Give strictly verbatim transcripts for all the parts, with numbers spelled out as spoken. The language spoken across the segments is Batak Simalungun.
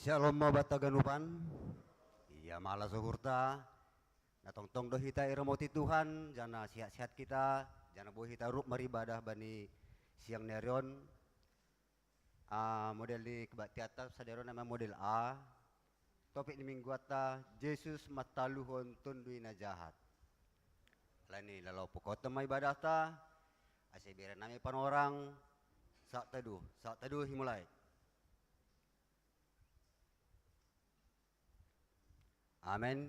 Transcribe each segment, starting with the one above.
Shalom ma banta ganupan. Ia mala sohurta. Na tongtong do hita iramoti Tuhan, jana sehat-sehat hita, jana boi hita rup maribadah bani siang ni ari on. Ah, model ni kebaktianta sadari on nama model A. Topik ni mingguanta, Jesus mataluhon tonduy na jahat. Alani lalau pukot ma ibadahta, ase bere nami panorang, saat teduh, saat teduh dimulai. Amen.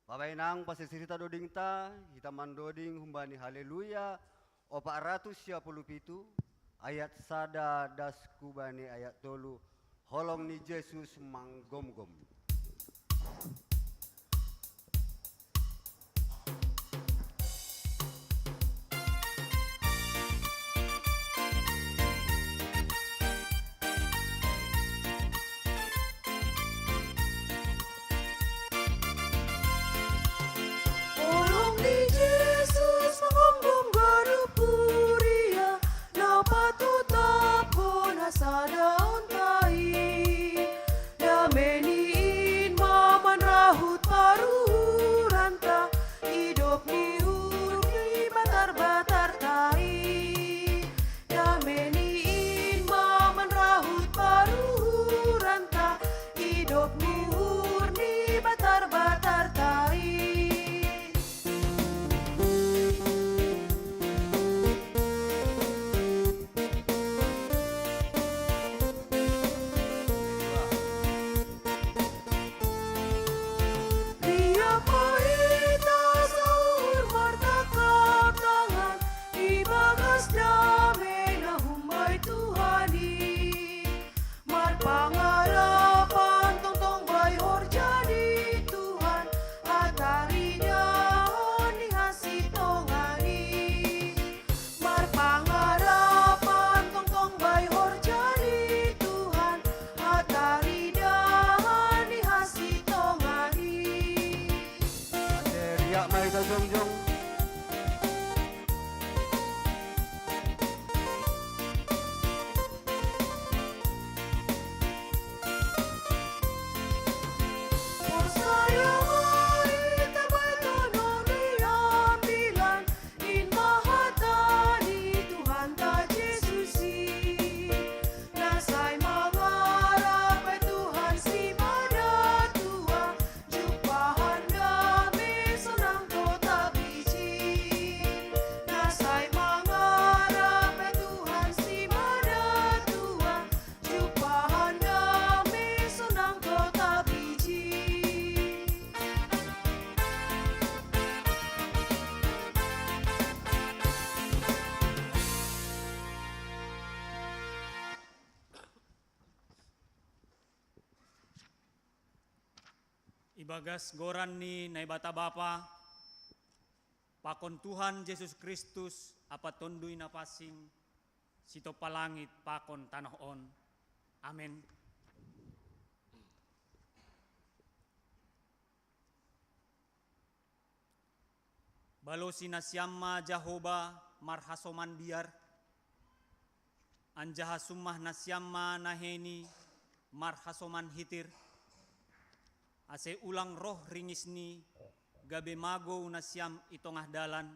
Babainang, pasisir hita dodingta, hita mandoding humbani Haleluya, opat ratus sia puluh pitu, ayat sada das ku bani ayat tolu, holong ni Jesus manggomgom. Holong ni Jesus manggomgom ganup huria, na patotap hona sada on tai. Dame ni in ma manrahut paruhuranta, idop ni uhur ni batarbatarta i. Dame ni in ma manrahut paruhuranta, idop ni uhur ni batarbatarta i. Dia ma hita sauhur martangkap tangan, ibagas dame na humbai Tuhan i. Marpangarapan tongtong bai horja ni Tuhan, hataridaan ni hasintongan i. Marpangarapan tongtong bai horja ni Tuhan, hataridaan ni hasintongan i. Ase riak ma hita jongjong. Porsaya ma hita bai tonom di ambilan, in ma hata ni Tuhanta Jesus i. Na sai mangarap bai Tuhan simada tua, jumpahon dame sonang totap i. Na sai mangarap bai Tuhan simada tua, jumpahon dame sonang totap i. Ibagas goran ni Naibata Bapa, pakon Tuhan Jesus Kristus, Amanta Tonduy Napansing, sitompa langit pakon tanoh on. Amen. Balosi nasiam ma Jahowa marhasoman biar, anjaha summah nasiam ma naheiNi marhasoman hitir, ase ulang roh ringisNi gabe magou nasiam i tongah dalan,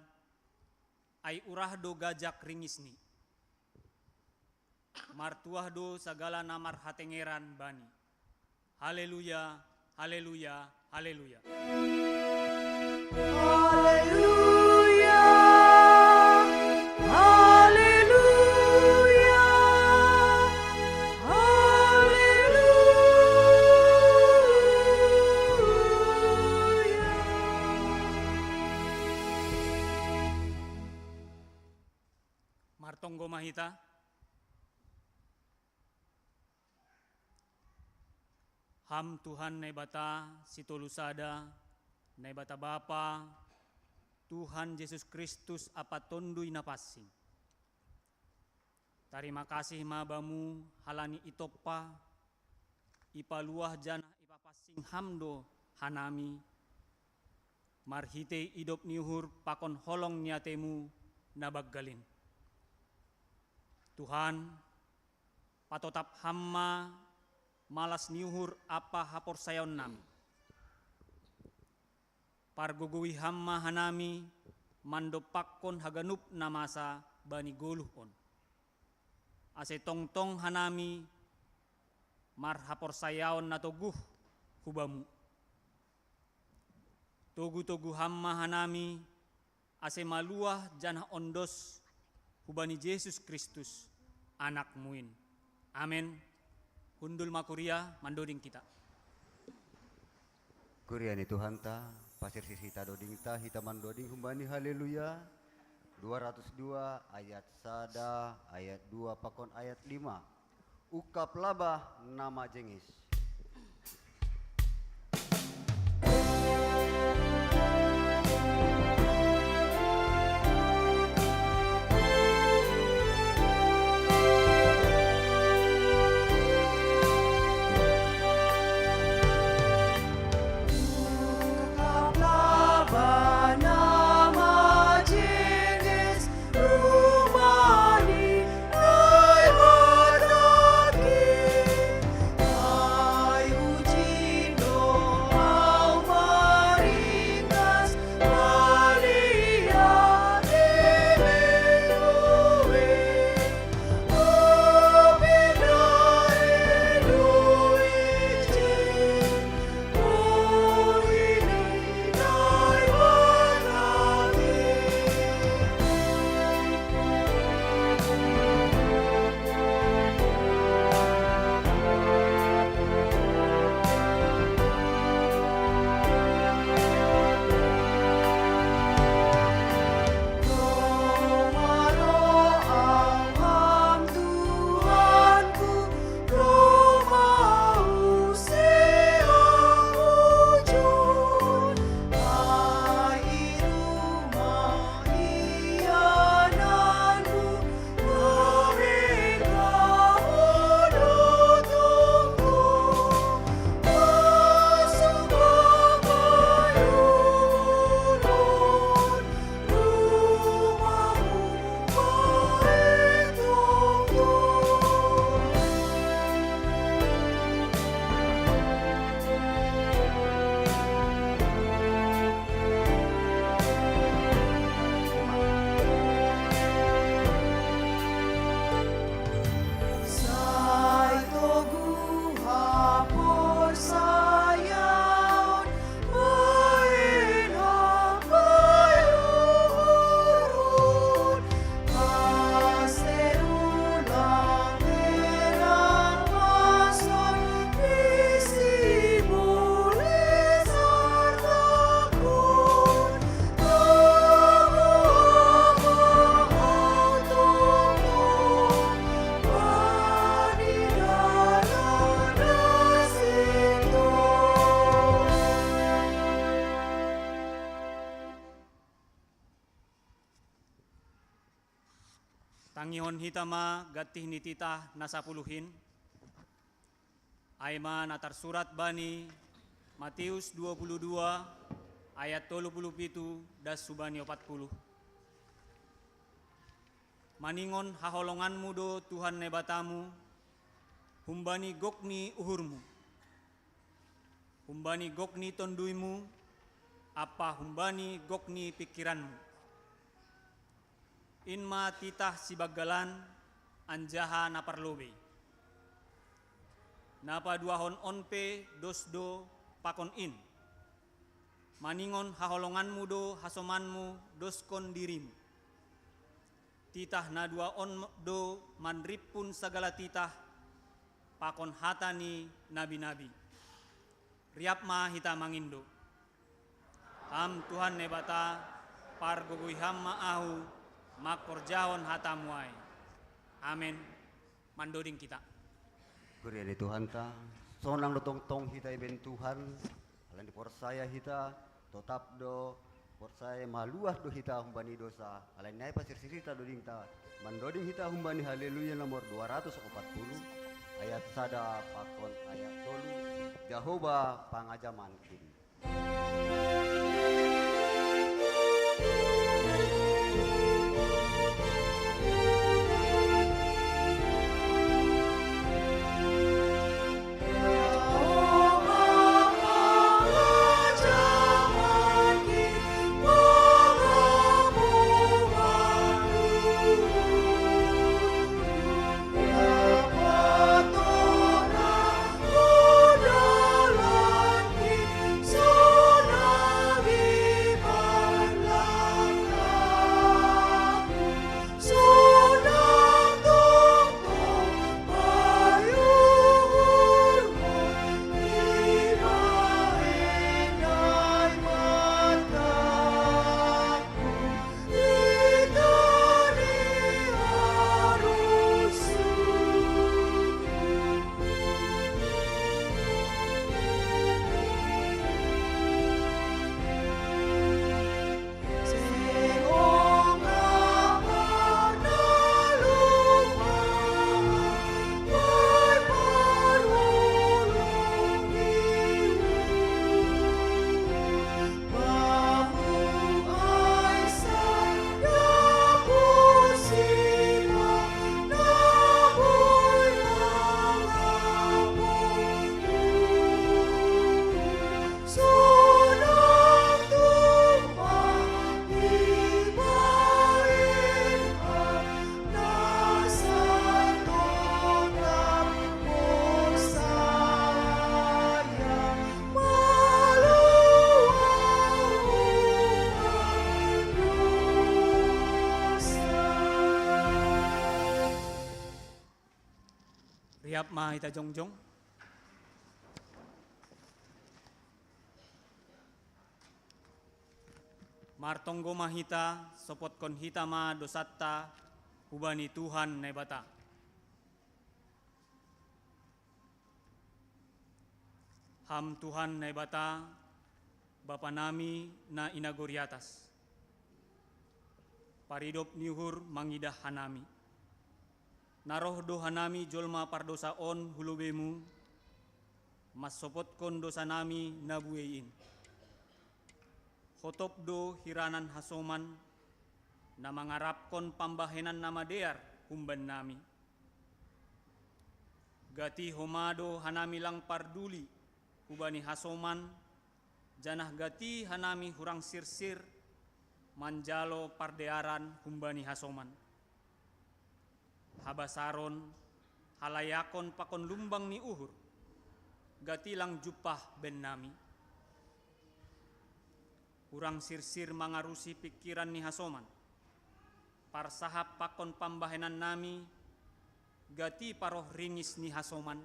ai urah do gajak ringisNi. Martuah do sagala na marhatengeran Bani. Haleluya, haleluya, haleluya. Haleluya, haleluya, haleluya. Martonggo ma hita. Ham Tuhan Naibata sitolu sada, Naibata Bapa, Tuhan Jesus Kristus Amanta Tonduy Napansing. Tarima kasih ma Bamu halani itompa, ipaluah janah ipapansing Ham do hanami, marhitei idop ni uhur pakon holong ni ateMu na banggalin. Tuhan, patotap Ham ma Malas ni uhur ampa haporsayaonnami. Pargogoi Ham ma hanami mandompakkon haganup na masa bani goluh on, ase tongtong hanami marhaporsayaon na toguh hu Bamu. Togu-togu Ham ma hanami, ase maluah janah ondos hubani Jesus Kristus, Anak-Mu in. Amen. Hundul ma kuria, mandoding hita. Kuria ni Tuhanta, pasirsir hita dodingta, hita mandoding humbani Haleluya dua ratus dua ayat sada, ayat dua pakon ayat lima. Ungkap labah na majengis. Tangihon hita ma gantih ni titah na sapuluh in, ai ma na tarsurat bani Matius dua puluh dua ayat tolu puluh pitu das hubani opat puluh. Maningon haholonganmu do Tuhan Naibatamu humbani gok ni uhurmu, humbani gok ni tonduymu ampa humbani gok ni pingkiranmu. In ma titah sibanggalan anjaha na parlobei. Na paduahon on pe dos do pakon in. Maningon haholonganmu do hasomanmu doskon dirimu. Titah na dua on do manrimpun sagala titah pakon hata ni nabi-nabi. Riap ma hita mangindo. Ham Tuhan Naibata, pargogoi Ham ma ahu mangkorjahon hatamu ai. Amen. Mandoding hita. Kuria ni Tuhanta, sonang do tongtong hita ibaen Tuhan, ala ni porsaya hita, totap do porsaya, maluah do hita humbani dosa, ala ni ai pasirsir hita dodingta, mandoding hita humbani Haleluya nomor dua ratus opat puluh, ayat sada pakon ayat tolu, Jahowa pangajamankin. Riap ma hita jongjong. Martonggo ma hita, sopotkon hita ma dosanta hubani Tuhan Naibata. Ham Tuhan Naibata, Bapa nami na i nagori atas, paridop ni uhur mangidah hanami. Na roh do hanami jolma pardousa on hu lobeimu, mansopotkon dousa nami na buei in. Hotop do hiranan hasoman, na mangarapkon pambahenan na madear humbannami. Gati homa do hanami lang parduli hubani hasoman, janah gati hanami hurang sirsir manjalo pardearan humbani hasoman. Habasaron, halayakon pakon lumbang ni uhur, gati lang jumpah bennami. Hurang sirsir mangarusi pingkiran ni hasoman, parsahap pakon pambahenannami, gati paroh ringis ni hasoman.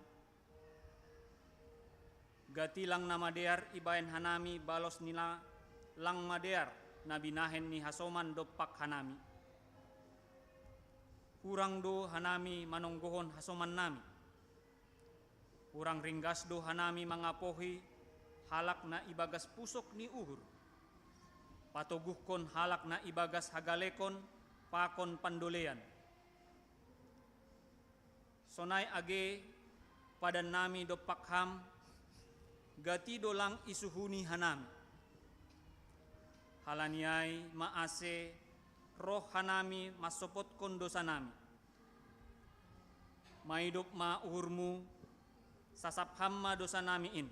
Gati lang na madear ibahen hanami balos ni na lang madear na binahen ni hasoman dompak hanami. Hurang do hanami manonggohon hasomannami. Hurang ringgas do hanami mangapohi halak na ibagas pusok ni uhur, patoguhkon halak na ibagas hagalekon pakon pandolean. Sonai age padannami dompak Ham, gati do lang isuhuni hanami. Halani ai ma ase roh hanami mansopotkon dousanami. Maidop ma uhurmu, sasap Ham ma dousanami in.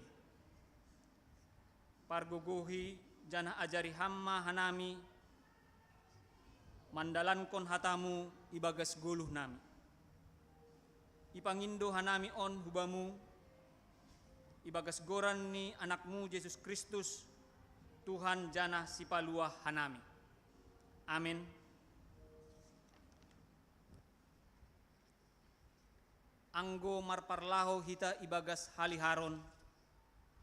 Pargogohi janah ajari Ham ma hanami mandalankon hatamu ibagas goluhnami. Ipangindo hanami on hu Bamu, ibagas goran ni AnakMu Jesus Kristus, Tuhan janah Sipaluah hanami. Amen. Anggo marparlahou hita ibagas haliharon,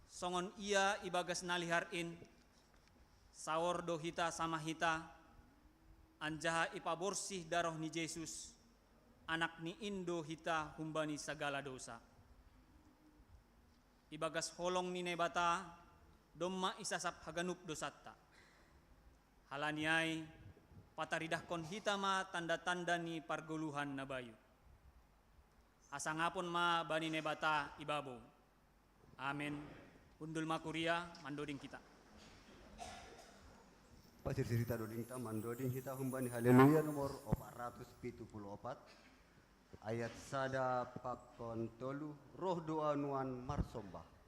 songon Ia ibagas na lihar in, saor do hita sama hita, anjaha ipaborsih daroh ni Jesus, AnakNi in do hita humbani sagala dousa. Ibagas holong ni Naibata domma isasap haganup dousanta. Halani ai, pataridahkon hita ma tanda-tanda ni pargoluhan na bayu. Hasangapon ma bani Naibata ibabou. Amen. Hundul ma kuria, mandoding hita. Pasirsir hita dodingta, mandoding hita humbani Haleluya nomor opat ratus pitu puluh opat, ayat sada pakon tolu, roh doa nuan marsombah.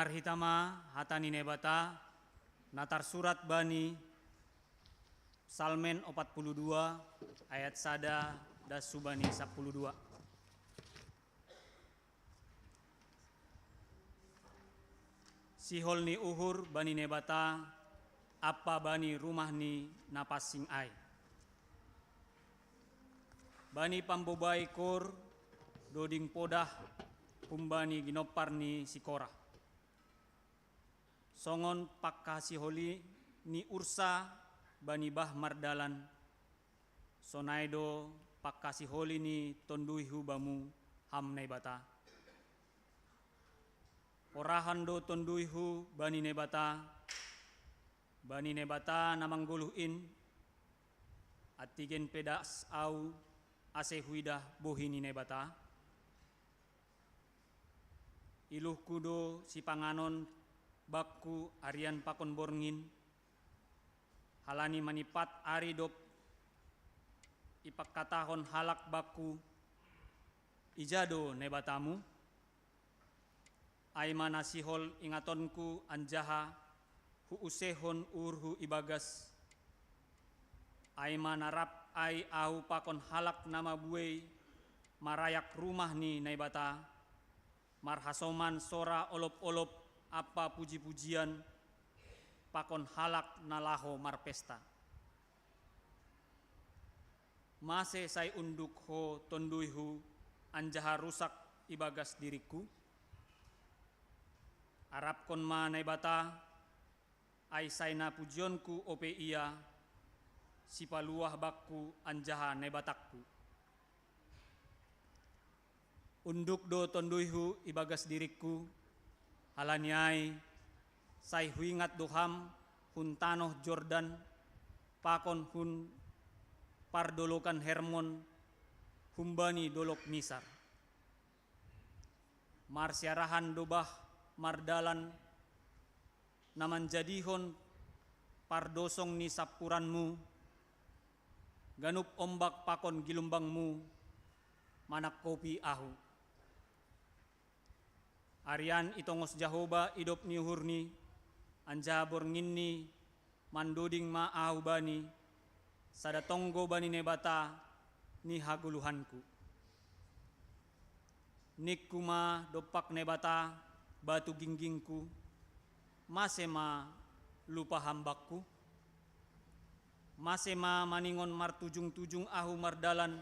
Arhitama hata ni Naibata na tarsurat bani Psalmen opat puluh dua ayat sada das hubani sapuluh dua. Sihol ni uhur bani Naibata ampa bani rumah ni na pansing ai. Bani pambobai Kor do ding podah humbani ginompar ni si Korah. Songon pangkasiholi ni ursa bani bah mardalan, sonai do pangkasiholi ni tonduyhu bamu, Ham Naibata. Porahan do tonduyhu bani Naibata, bani Naibata na manggoluh in. Antigen pe das au ase huidah bohi ni Naibata. Iluhku do sipanganon bangku arian pakon borngin, halani manipat ari dob ipangkatahon halak bangku, "Ija do Naibatamu?" Ai ma na sihol ingatonku anjaha huusehon uhurhu ibagas. Ai ma na rap ai ahu pakon halak na mabuei marayak rumah ni Naibata, marhasoman sora olop-olop ampa puji-pujian, pakon halak na laho marpesta. Mase sai unduk ho tonduyhu anjaha rusak ibagas diringku? Arapkon ma Naibata, ai sai na pujionku ope Ia, Sipaluah bangku anjaha Naibatangku. Unduk do tonduyhu ibagas diringku, halani ai sai huingat do Ham hun tanoh Jordan, pakon hun pardolokan Hermon, humbani dolog Misar. Marsiarahan do bah mardalan, na manjadihon pardosong ni sampuranmu, ganup ombak pakon gilumbangmu manangkopi ahu. Arian itongos Jahowa idop ni uhurni, anjaha bornginni mandoding ma ahu Bani, sada tonggo bani Naibata ni hagoluhanku. Ningku ma dompak Naibata, batu ginggingku, mase ma lupa Ham bangku? Mase ma maningon martujung-tujung ahu mardalan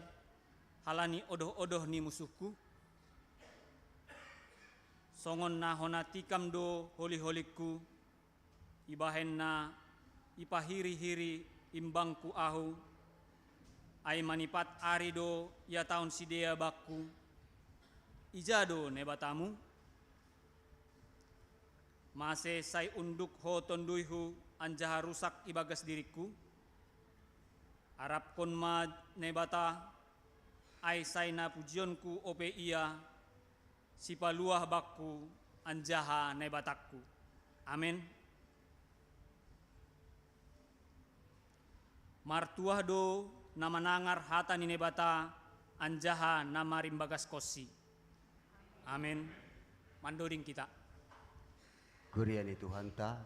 halani odoh-odoh ni musuhku? Songon na hona tikam do holi-holingku, ibahen na ipahiri-hiri imbangku ahu, ai manipat ari do ihatahon sidea bangku: Ija do Naibatamu? Mase sai unduk ho tonduyhu anjaha rusak ibagas diringku? Arapkon ma Naibata, ai sai na pujionku ope Ia, Sipaluah bangku anjaha Naibatangku. Amen. Martuah do na manangar hata ni Naibata anjaha na marimbagaskonsi. Amen. Mandoding hita. Huria ni Tuhanta,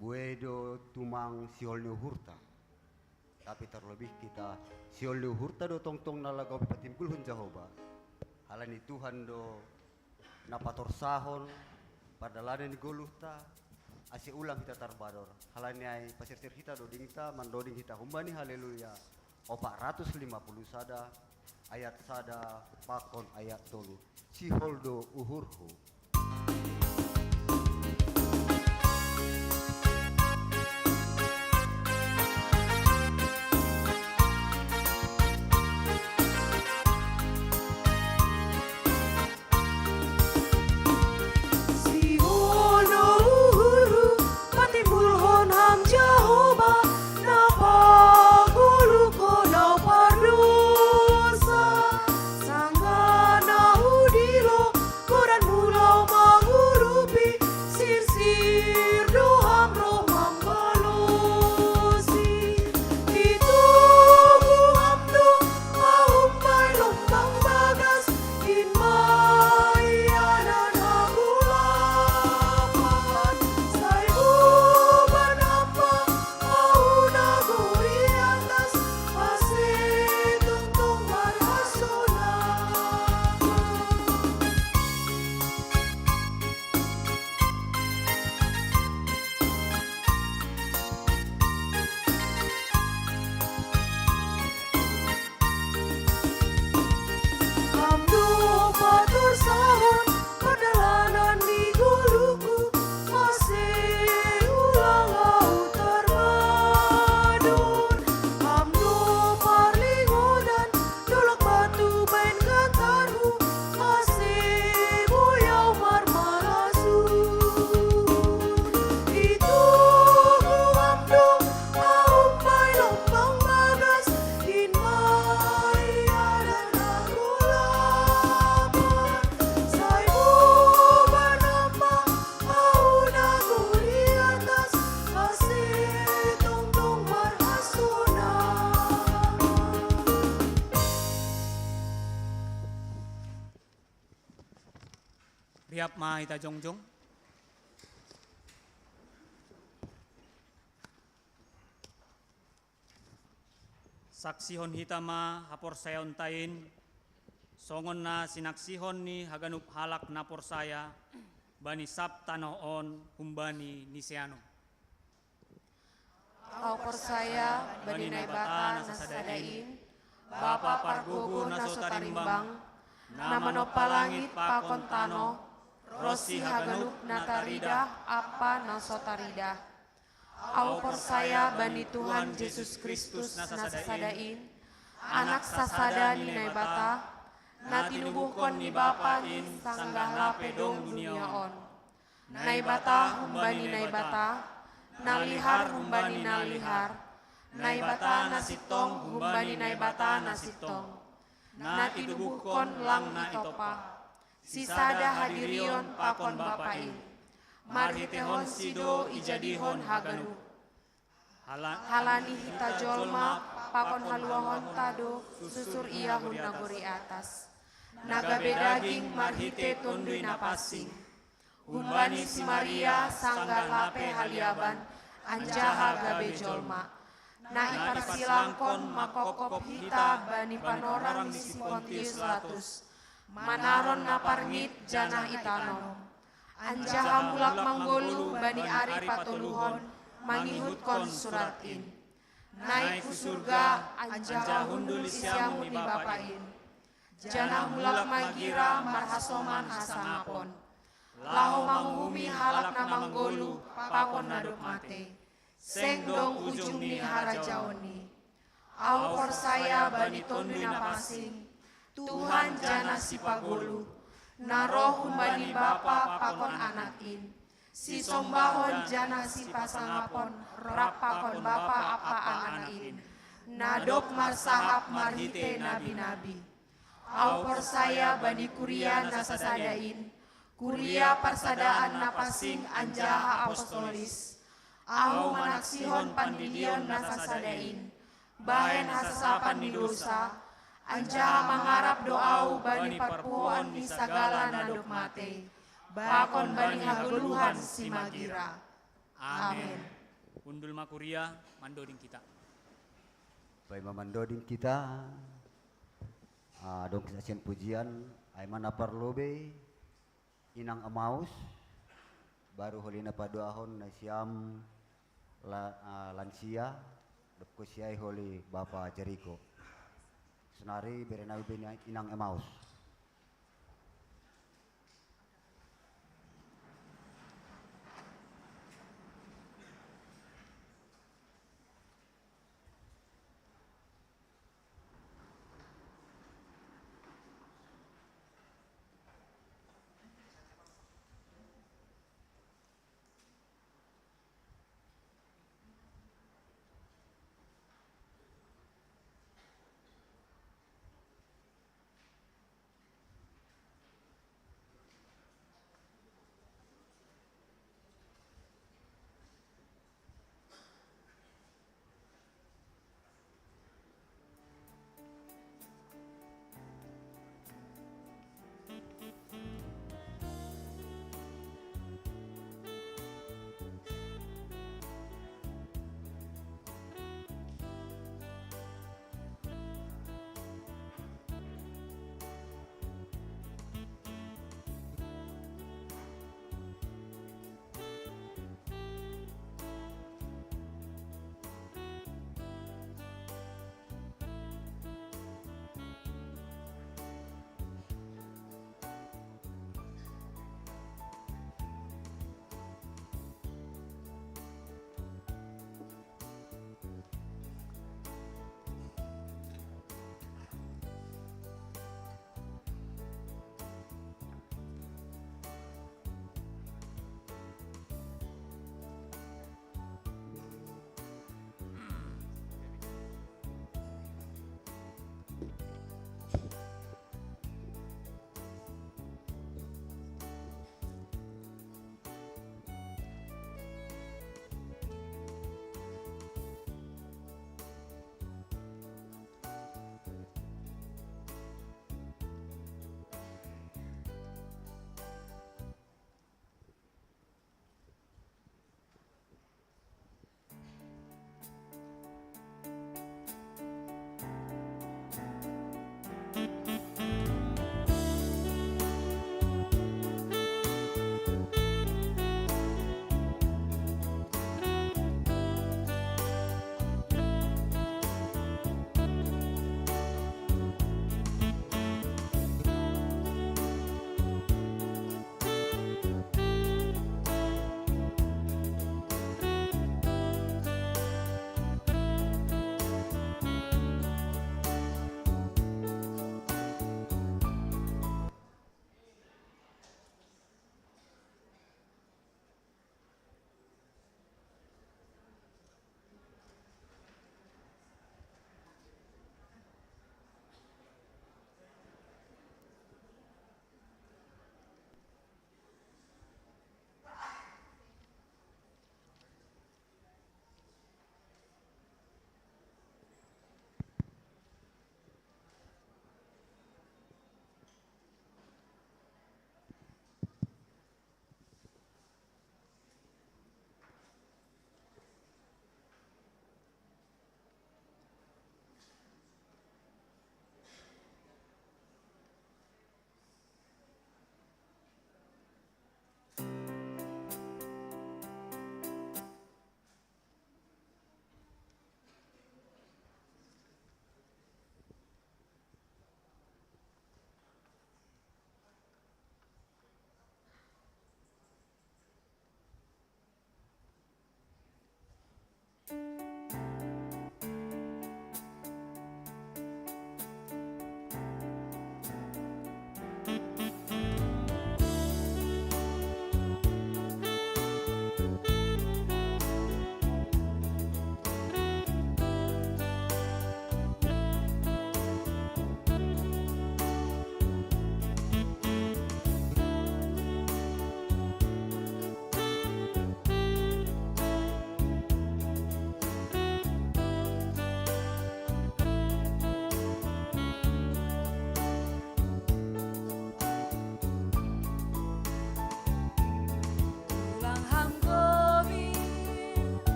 buei do tumang sihol ni uhurta. Tapi terlebih hita, sihol ni uhurta do tongtong na laho patimbulhon Jahowa. Halani Tuhan do na patorsahon pardalanan ni goluhta, ase ulang hita tarbador. Halani ai pasirsir hita dodingta, mandoding hita humbani Haleluya opat ratus lima puluh sada, ayat sada pakon ayat tolu. Sihol do uhurhu. Sihol do uhurhu patimbulhon Ham Jahowa, na pagoluhkon ahu pardosa, sanggah na hudilo godanMu Ma hita jongjong. Saksihon hita ma haporsayaonta in, songon na sinaksihon ni haganup halak na porsaya bani sab tanoh on humbani ni si Anom. Ahu porsaya bani Naibata na sasada in, Bapa pargogo na so tarimbang, na manompa langit pakon tanoh, ronsi haganup na taridah ampa na so taridah. Ahu porsaya bani Tuhan Jesus Kristus na sasada in, Anak sasada ni Naibata, na tinubuhkon ni Bapa in sanggah lape dong dunia on. Naibata humbani Naibata, na lihar humbani na lihar, Naibata na sintong humbani Naibata na sintong, na tinubuhkon lang na itompa. Sisada hadirion pakon Bapa in. Marhiteihonsi do ijadihon haganup. Hala- Halani hita jolma, pakon haluahonta do susur ia hun nagori atas, na gabe daging marhite Tonduy Napansing. Humbani si Maria sanggah lape haliaban anjaha gabe jolma, na iparsilangkon mangkopkop hita bani panorang ni si Pontius Latus, manaron na parngit janah itanom. Anjaha mulak manggoluh bani ari patoluhon mangihutkon surat in. Naik hu surga anjaha hundul di siamun ni Bapa in. Janah mulak magira marhasoman hasangapon, laho manguhumi halak na manggoluh pakon na dob mate. Seng dong ujung ni harajaon i. Ahu porsaya bani Tonduy Napansing, Tuhan janah Sipagoluh, na roh humbani Bapa pakon Anak in. Sisombahon janah sipasangapon rap pakon Bapa ampa Anak in, na dob marsahap marhite nabi-nabi. Ahu porsaya bani kuria na sasada in, kuria parsadaan na pansing anjaha apostolis. Ahu manaksihon pandidion na sasada in, bahen hasasapan ni dousa, anjaha mangarap do ahu bani parpuhoon ni sagala na dob mate, pakon bani hagoluhan simagira. Amen. Hundul ma kuria, mandoding hita. Paima mandoding hita, ah, adong hita sian pujian, ai ma na parlobei, Inang Emaus, baru holi na paduahon nasiam la-, ah, lansia, dob konsi ai holi Bapa Jeriko. Sonari bere nami be Inang Emaus.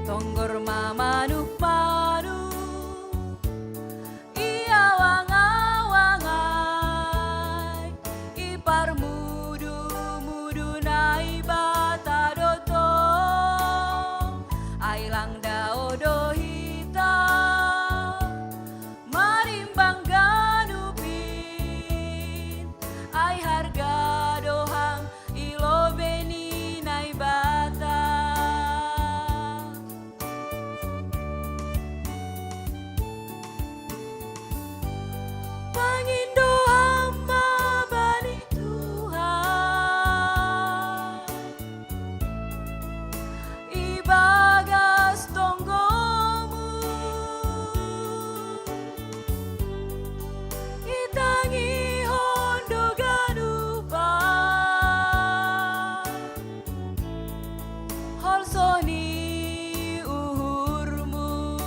Tonggor ma manuk-manuk i awang-awang ai, i parmudu-mudu Naibata do tong, ai lang dao do hita marimbang ganup in, ai harga do hang i lobei ni Naibata. Pangindo ham ma bani Tuhan i bagas tonggomu, i tangihon do ganup an holso ni uhurmu.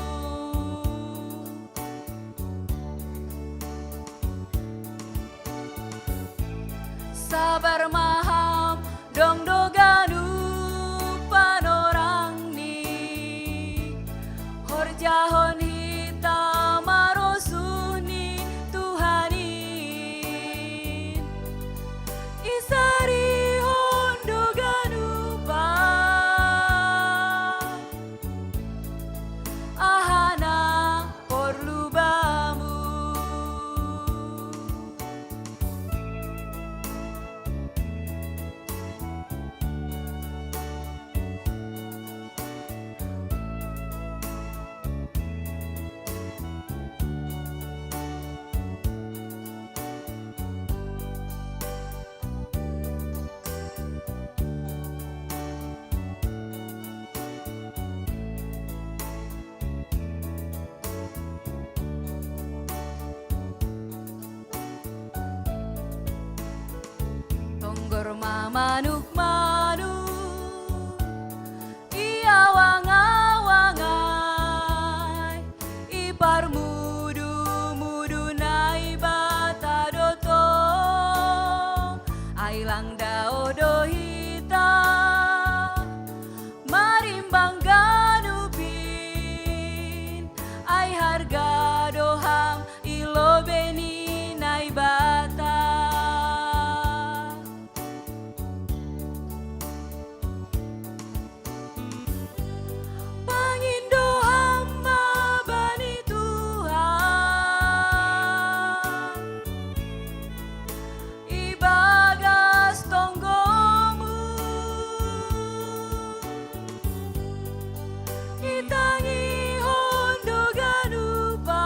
Sabar ma ham dong do ganup panorangni, horjahon hita marosuh ni Tuhan in, isarihon do ganup an, aha na porlu bamu. Tonggor ma manuk-manuk i awang-awang ai, i parmudu-mudu Naibata do tong, ai lang dao do hita marimbang ganup in, ai harga do hang i lobei ni Naibata. Pangindo ham ma bani Tuhan i bagas tonggomu, i tangihon do ganup an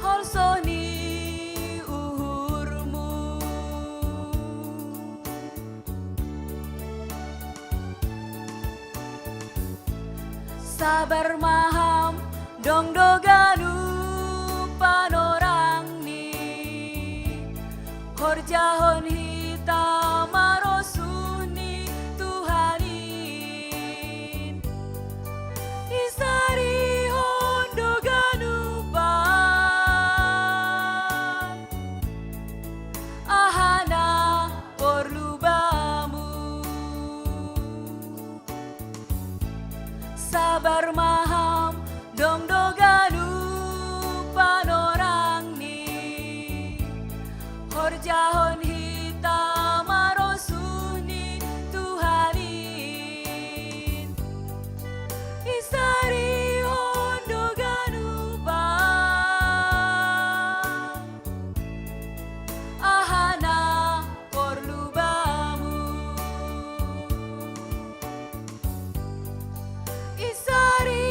holso ni uhurmu. Sabar ma ham dong do ganup panorangni, horjahon hita marosuh ni Tuhan in, isarihon do ganup an, aha na porlu bamu. Sabar ma ham dong do ganup panorangni, horjahon hita marosuh ni Tuhan in, isarihon do ganup an, aha na porlu bamu. Isari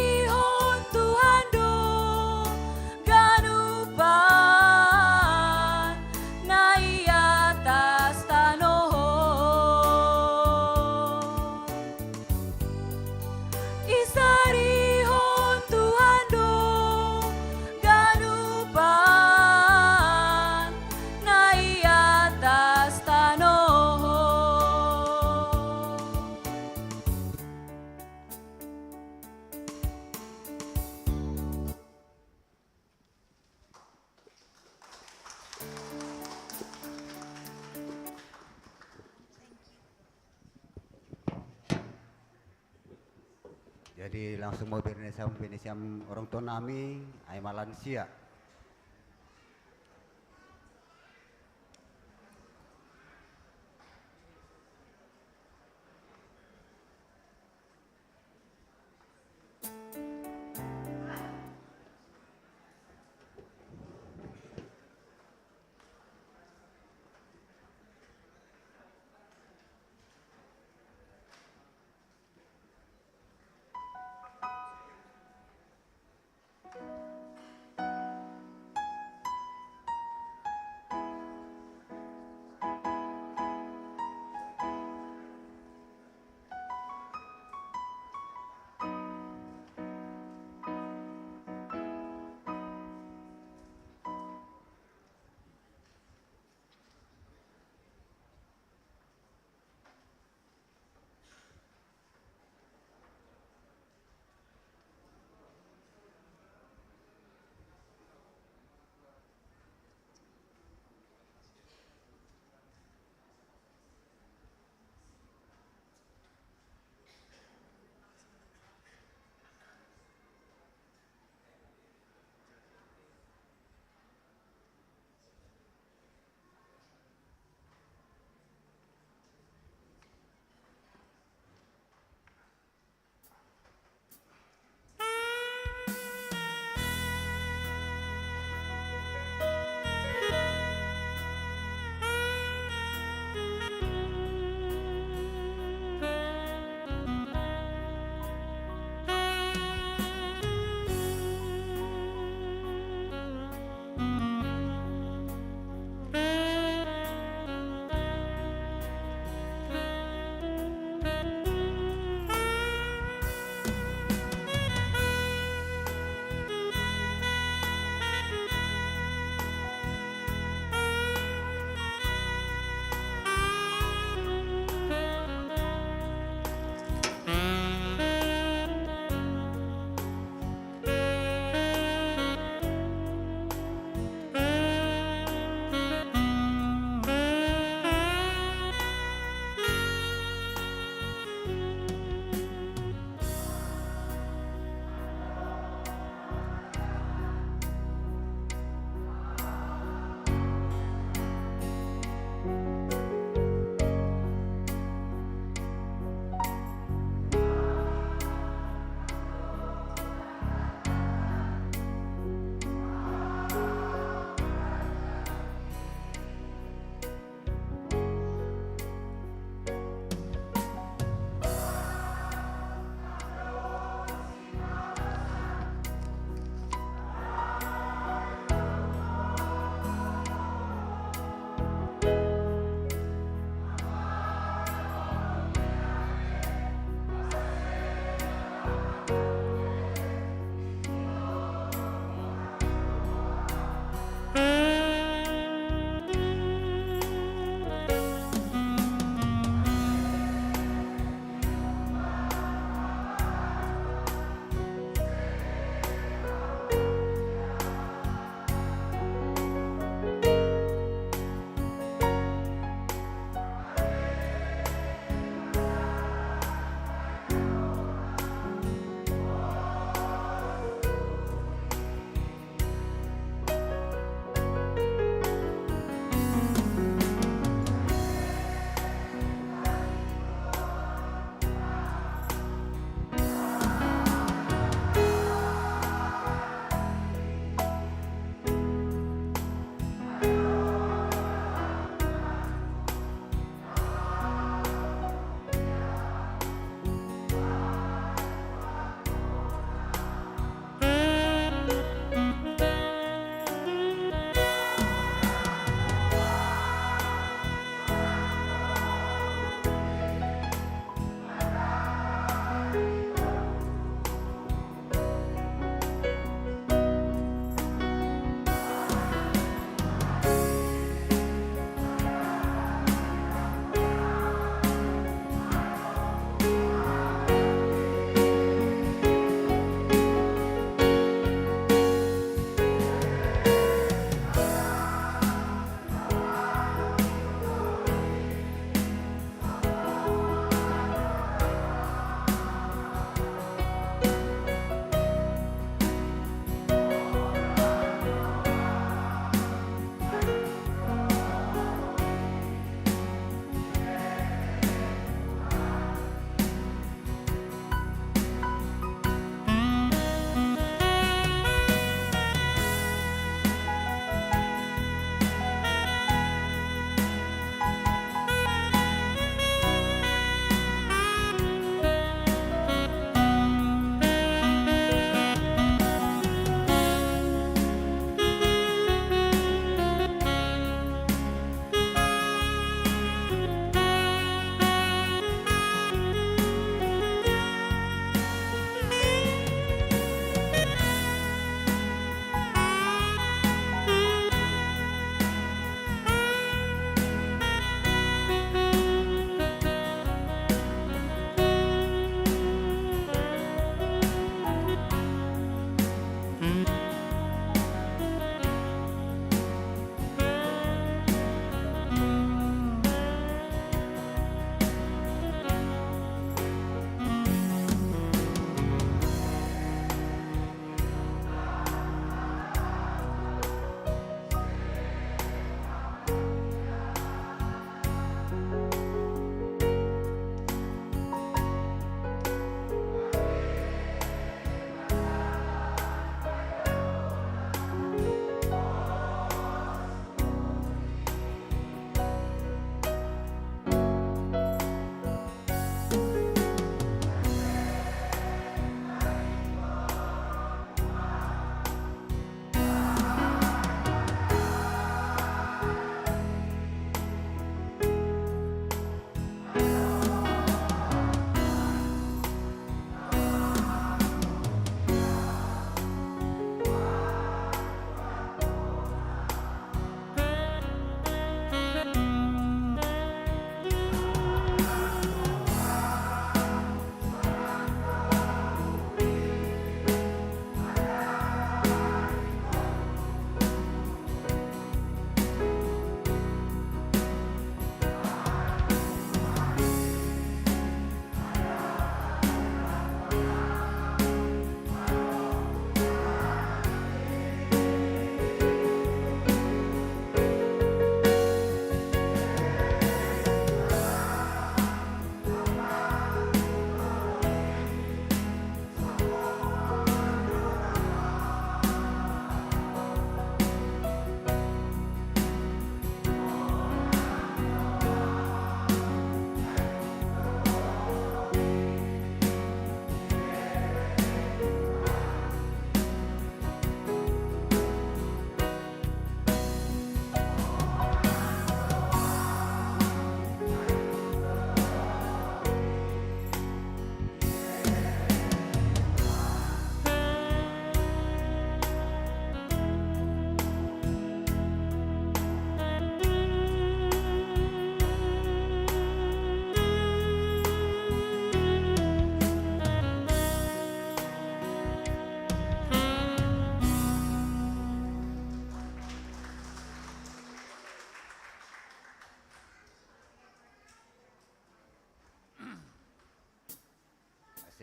Jadi langsung mau bernesiam, bernesiam orang tua nami, ai malansia.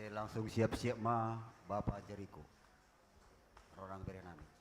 Langsung siap-siap ma Bapa Jeriko. Rorang bere nami.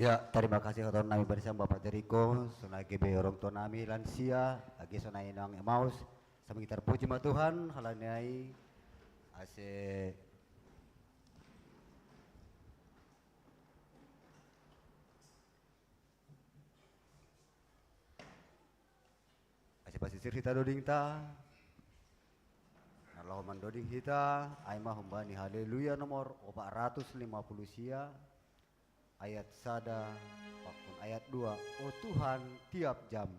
Ya, tarima kasih katon nami barisan Bapak Jeriko, sonai gabe orang tua nami lansia, age sonai inang Emaus, sama kita puji ma Tuhan, halani ai, ase Ase pasisir hita dodingta, na laho mandoding hita, ai ma humbani Haleluya nomor opat ratus lima puluh sia, ayat sada pakon ayat dua, O Tuhan, tiap jam.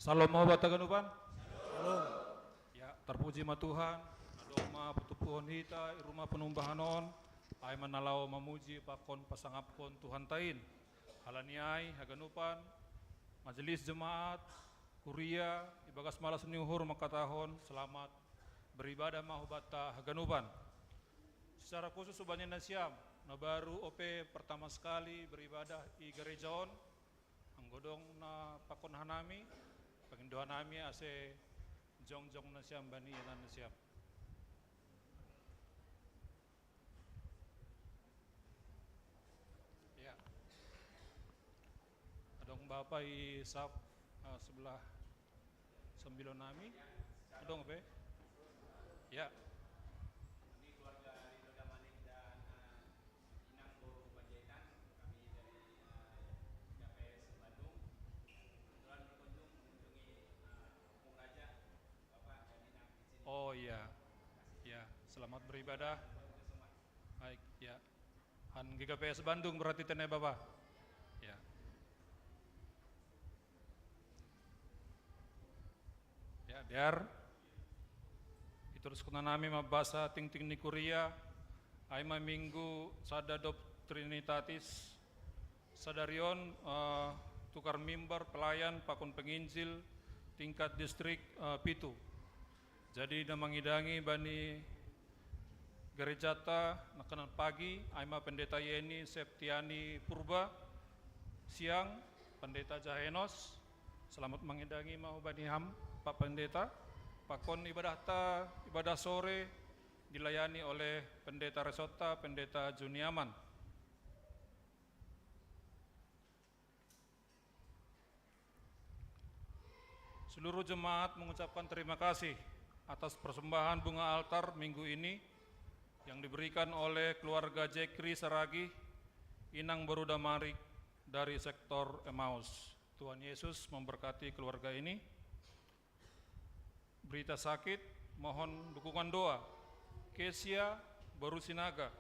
Salom, obat haganupan. Ya, tarpuji ma Tuhan, na domma patupuhon hita i ruma panumbahan on, ai ma na laho mamuji pakon pasangapkon Tuhantain. Halani ai haganupan, majelis jemaat, kuria, ibagas malas ni uhur mangkatahon selamat beribadah ma hubanta haganupan. Secara khusus hubani nasiam na baru ope pertama sekali beribadah i gareja on, anggo dong na pakon hanami, pangindo hanami ase jongjong nasiam bani ianan nasiam. Ya. Adong Bapa i saf, eh, sebelah sembilan nami. Adong pe? Ya. Oh iya. Ya, selamat beribadah. Baik, ya. Han G K P S Bandung berarti tene Bapa. Ya. Ya, biar ituruskon nami ma basa tingting ni kuria, ai ma Minggu sada dob Trinitatis, sadari on, eh, tukar mimbar pelayan pakon penginjil tingkat distrik, eh, pitu. Jadi na mangidangi bani garejata nangkanan pagi, ai ma Pendeta Yeni Septiani Purba, siang Pendeta Jahenos, selamat mangidangi ma hubani ham, Pak Pendeta, pakon ibadahta, ibadah sore dilayani oleh Pendeta Resotta, Pendeta Juniaman. Seluruh jemaat mengucapkan terima kasih atas persembahan bunga altar minggu ini yang diberikan oleh keluarga Jekri Saragih, Inang Boru Damarik, dari sektor Emmaus. Tuhan Yesus memberkati keluarga ini. Berita sakit, mohon dukungan doa. Kesia Baru Sinaga,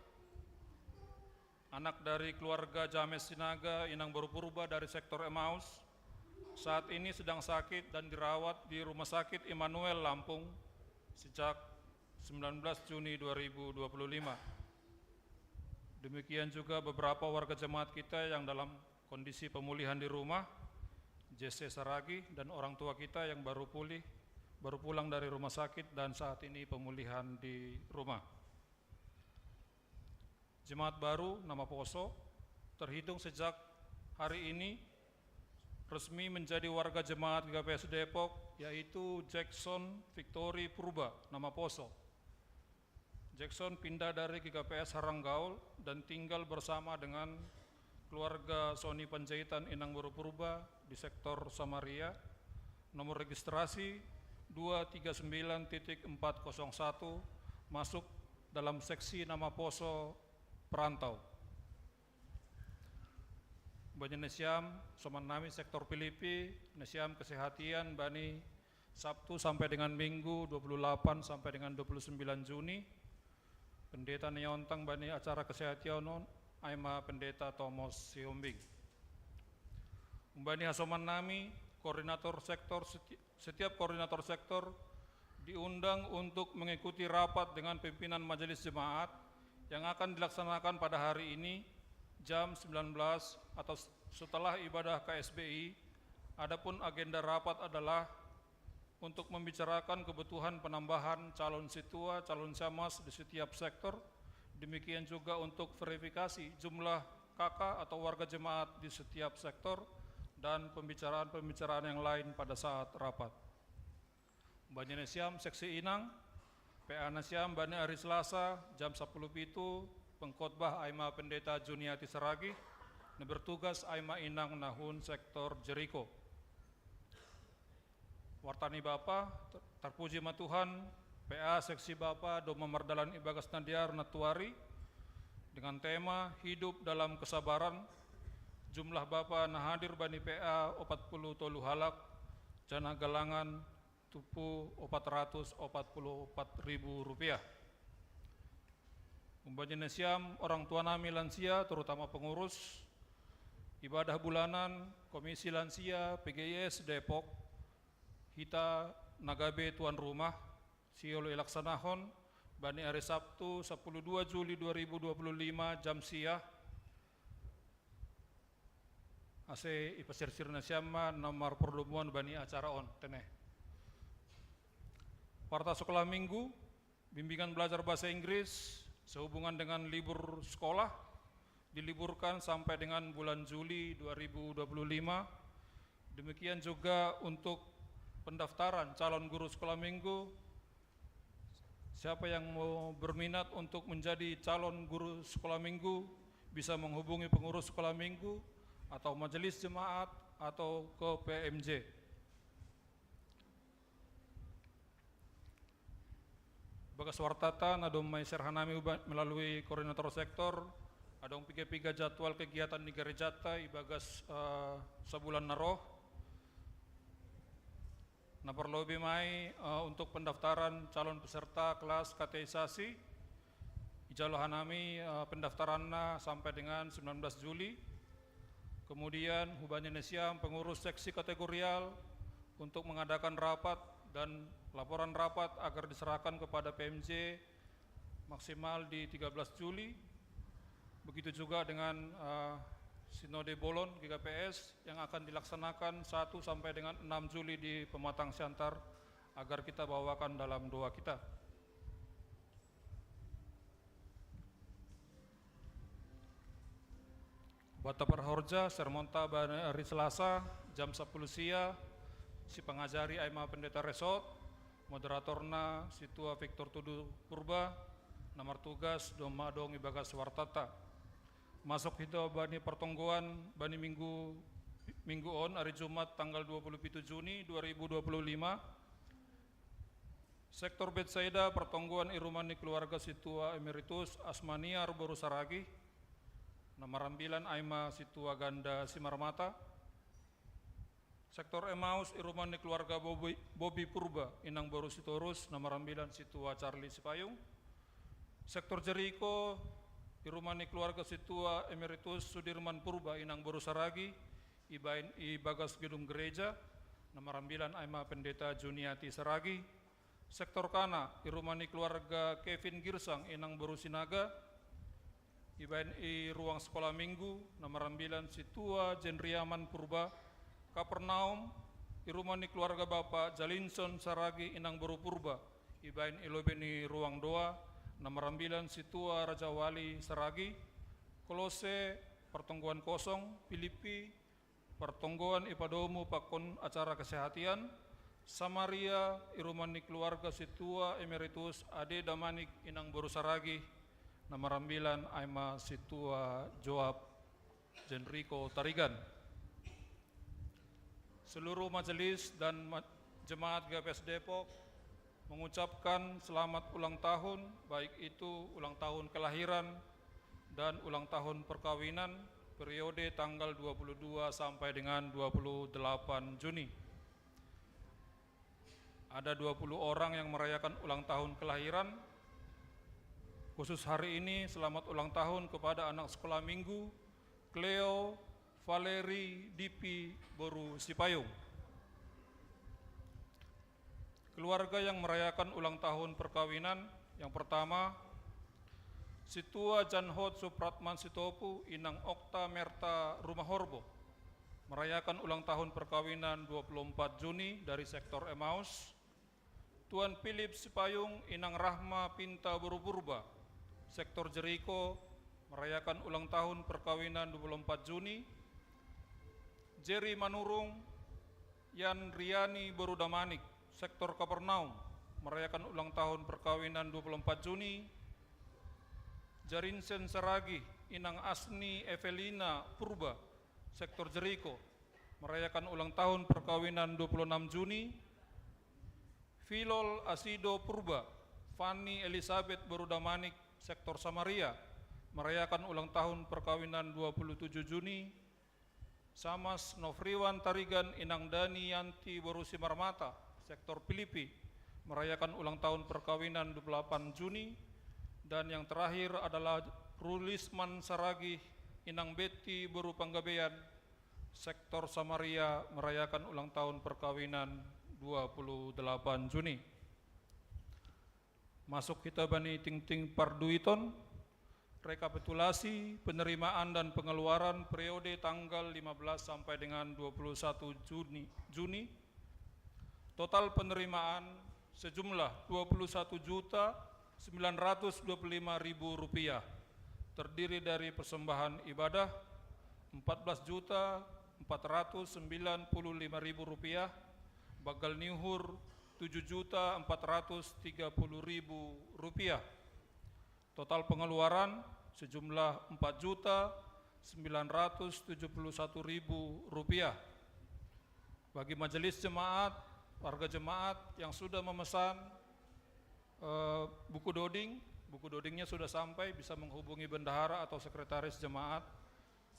anak dari keluarga James Sinaga, Inang Baru Purba dari sektor Emmaus, saat ini sedang sakit dan dirawat di Rumah Sakit Immanuel Lampung sejak sembilan belas Juni dua ribu dua puluh lima. Demikian juga beberapa warga jemaat kita yang dalam kondisi pemulihan di rumah, J C Saragi dan orang tua kita yang baru pulih, baru pulang dari rumah sakit dan saat ini pemulihan di rumah. Jemaat baru Namaposo terhitung sejak hari ini resmi menjadi warga jemaat G K P S Depok, yaitu Jackson Victory Purba Namaposo. Jackson pindah dari G K P S Haranggaul dan tinggal bersama dengan keluarga Sony Panjaitan Inang Baru Purba di sektor Samaria, nomor registrasi dua tiga sembilan titik empat kosong satu, masuk dalam seksi Namaposo perantau. Banyak nesiam, soman nami sektor Pilipi, nesiam kesehatian bani Sabtu sampai dengan Minggu dua puluh delapan sampai dengan dua puluh sembilan Juni. Pendeta niontang bani acara kesehatan on, aima Pendeta Thomas Sihombing. Umbani hasoman nami, koordinator sektor, seti-, setiap koordinator sektor diundang untuk mengikuti rapat dengan pimpinan majelis jemaat yang akan dilaksanakan pada hari ini jam sembilan belas atau setelah ibadah K S B I. Adapun agenda rapat adalah untuk membicarakan kebutuhan penambahan calon situa, calon siamas di setiap sektor. Demikian juga untuk verifikasi jumlah K K atau warga jemaat di setiap sektor dan pembicaraan-pembicaraan yang lain pada saat rapat. Banyak nesiam seksi Inang, P A nesiam bani hari Selasa jam sepuluh pitu, pengkhotbah aima Pendeta Juniati Saragi, na bertugas aima Inang nahun sektor Jeriko. Wartani Bapa, ter-, terpuji ma Tuhan, P A seksi Bapa domma mardalan ibagas nadiar natuari dengan tema Hidup dalam Kesabaran. Jumlah Bapa na hadir bani P A opat puluh tolu halak, janah galangan tupu opat ratus opat puluh opat ribu rupiah. Umbani nesiam orang tua nami lansia, terutama pengurus, ibadah bulanan Komisi Lansia P G I S Depok, hita na gabe tuan rumah, sihol ilaksanahon bani hari Sabtu sepuluh dua Juli dua ribu dua puluh lima jam sia, ase ipasirsir nesiam ma na marpardomuan bani acara on, tene. Warta sekolah minggu, bimbingan belajar bahasa Inggris sehubungan dengan libur sekolah diliburkan sampai dengan bulan Juli dua ribu dua puluh lima. Demikian juga untuk pendaftaran calon guru sekolah minggu. Siapa yang mau berminat untuk menjadi calon guru sekolah minggu bisa menghubungi pengurus sekolah minggu atau majelis jemaat atau ke P M J. Bagas wartata na domma iserah nami uba-, melalui koordinator sektor, adong piga-piga jadwal kegiatan di gerejata ibagas, eh, sabulan na roh. Na parlobei ma i, eh, untuk pendaftaran calon peserta kelas kateisasi, ijalo hanami, eh, pendaftaranna sampai dengan sembilan belas Juli. Kemudian hubani nesiam pengurus seksi kategorial untuk mengadakan rapat dan laporan rapat agar diserahkan kepada P M J maksimal di tiga belas Juli. Begitu juga dengan, eh, Sinode Bolon G K P S yang akan dilaksanakan satu sampai dengan enam Juli di Pematang Siantar, agar kita bawakan dalam doa kita. Bapa parhorja, sermonta bani hari Selasa jam sepuluh sia, sipangajari aima Pendeta Resort, moderatorna Situa Victor Tudu Purba, na martugas domma adong ibagas wartata. Masuk hita bani partonggoan bani minggu, minggu on, hari Jumat tanggal dua puluh pitu Juni dua ribu dua puluh lima. Sektor Betsaida, partonggoan i rumah ni keluarga Situa Emeritus Asmaniar Boru Saragi, Na marambilan ai ma sintua Ganda Simarmata. Sektor Emmaus i ruma ni keluarga Bobi, Bobi Purba, inang boru Sitorus, na marambilan sintua Charlie Sipayung. Sektor Jeriko i ruma ni keluarga sintua Emeritus Sudirman Purba, inang boru Saragi, ibaen i bagas gedung gereja, na marambilan ai ma Pendeta Juniati Saragi. Sektor Kana i ruma ni keluarga Kevin Girsang, inang boru Sinaga, ibaen i ruang sekolah minggu, na marambilan sintua Jenriaman Purba. Kapernaum i ruma ni keluarga Bapa Jalinson Saragi, inang boru Purba, ibaen i lobei ni ruang doa, na marambilan sintua Raja Wali Saragi. Kolose, pertonggoan kosong. Pilipi, pertonggoan i padomu pakon acara kesehatian. Samaria i ruma ni keluarga sintua Emeritus Ade Damanik, inang boru Saragi, na marambilan ai ma sintua Joab Jenriko Tarigan. Seluruh majelis dan ma-, jemaat G P S Depok mengucapkan selamat ulang tahun, baik itu ulang tahun kelahiran dan ulang tahun perkawinan periode tanggal dua puluh dua sampai dengan dua puluh delapan Juni. Ada dua puluh orang yang merayakan ulang tahun kelahiran. Khusus hari ini, selamat ulang tahun kepada anak sekolah minggu Cleo Valeri Dipi boru Sipayung. Keluarga yang merayakan ulang tahun perkawinan, yang pertama, Sintua Janhot Supratman Sitopu, inang Okta Merta Rumahorbo, merayakan ulang tahun perkawinan dua puluh empat Juni, dari sektor Emmaus. Tuan Philip Sipayung, inang Rahma Pinta boru Purba, sektor Jeriko, merayakan ulang tahun perkawinan dua puluh empat Juni. Jerry Manurung, Yan Riani boru Damanik, sektor Kapernaum, merayakan ulang tahun perkawinan dua puluh empat Juni. Jarinsen Saragi, inang Asni Evelina Purba, sektor Jeriko, merayakan ulang tahun perkawinan dua puluh enam Juni. Filol Asido Purba, Fanny Elizabeth boru Damanik, sektor Samaria, merayakan ulang tahun perkawinan dua puluh tujuh Juni. Samas Nofriwan Tarigan, inang Dani Yanti boru Simarmata, sektor Pilipi, merayakan ulang tahun perkawinan dua puluh delapan Juni. Dan yang terakhir adalah Rulisman Saragih, inang Betty boru Panggabean, sektor Samaria, merayakan ulang tahun perkawinan dua puluh delapan Juni. Masuk kita bani tingting parduiton, rekapitulasi penerimaan dan pengeluaran periode tanggal lima belas sampai dengan dua puluh satu Juni, Juni. Total penerimaan sejumlah dua puluh satu juta sembilan ratus dua puluh lima ribu rupiah, terdiri dari persembahan ibadah empat belas juta empat ratus sembilan puluh lima ribu rupiah, bagal niuhur tujuh juta empat ratus tiga puluh ribu rupiah. Total pengeluaran sejumlah empat juta sembilan ratus tujuh puluh satu ribu rupiah. Bagi majelis jemaat, warga jemaat yang sudah memesan, eh, buku doding, buku dodingnya sudah sampai, bisa menghubungi bendahara atau sekretaris jemaat,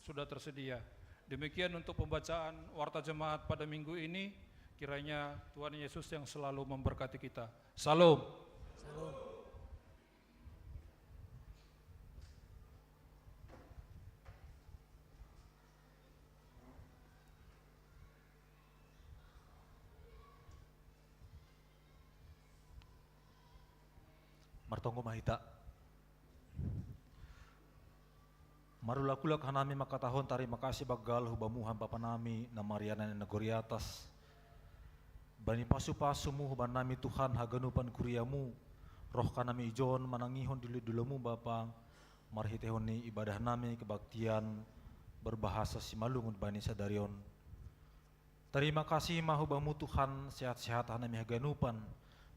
sudah tersedia. Demikian untuk pembacaan warta jemaat pada minggu ini. Kiranya Tuhan Yesus yang selalu memberkati kita. Shalom. Shalom. Martonggo ma hita. Marulakulak hanami mangkatahon tarima kasih banggal hu Bamu, Bapa nami na marianan i nagori atas, bani pasu-pasuMu hubannami Tuhan haganupan kuria-Mu. Roh hanami ijon manangihon dilu-diloMu Bapa, marhiteihon ni ibadah nami kebaktian berbahasa Simalungun bani sadari on. Tarima kasih ma hu Bamu Tuhan, sehat-sehat hanami haganupan,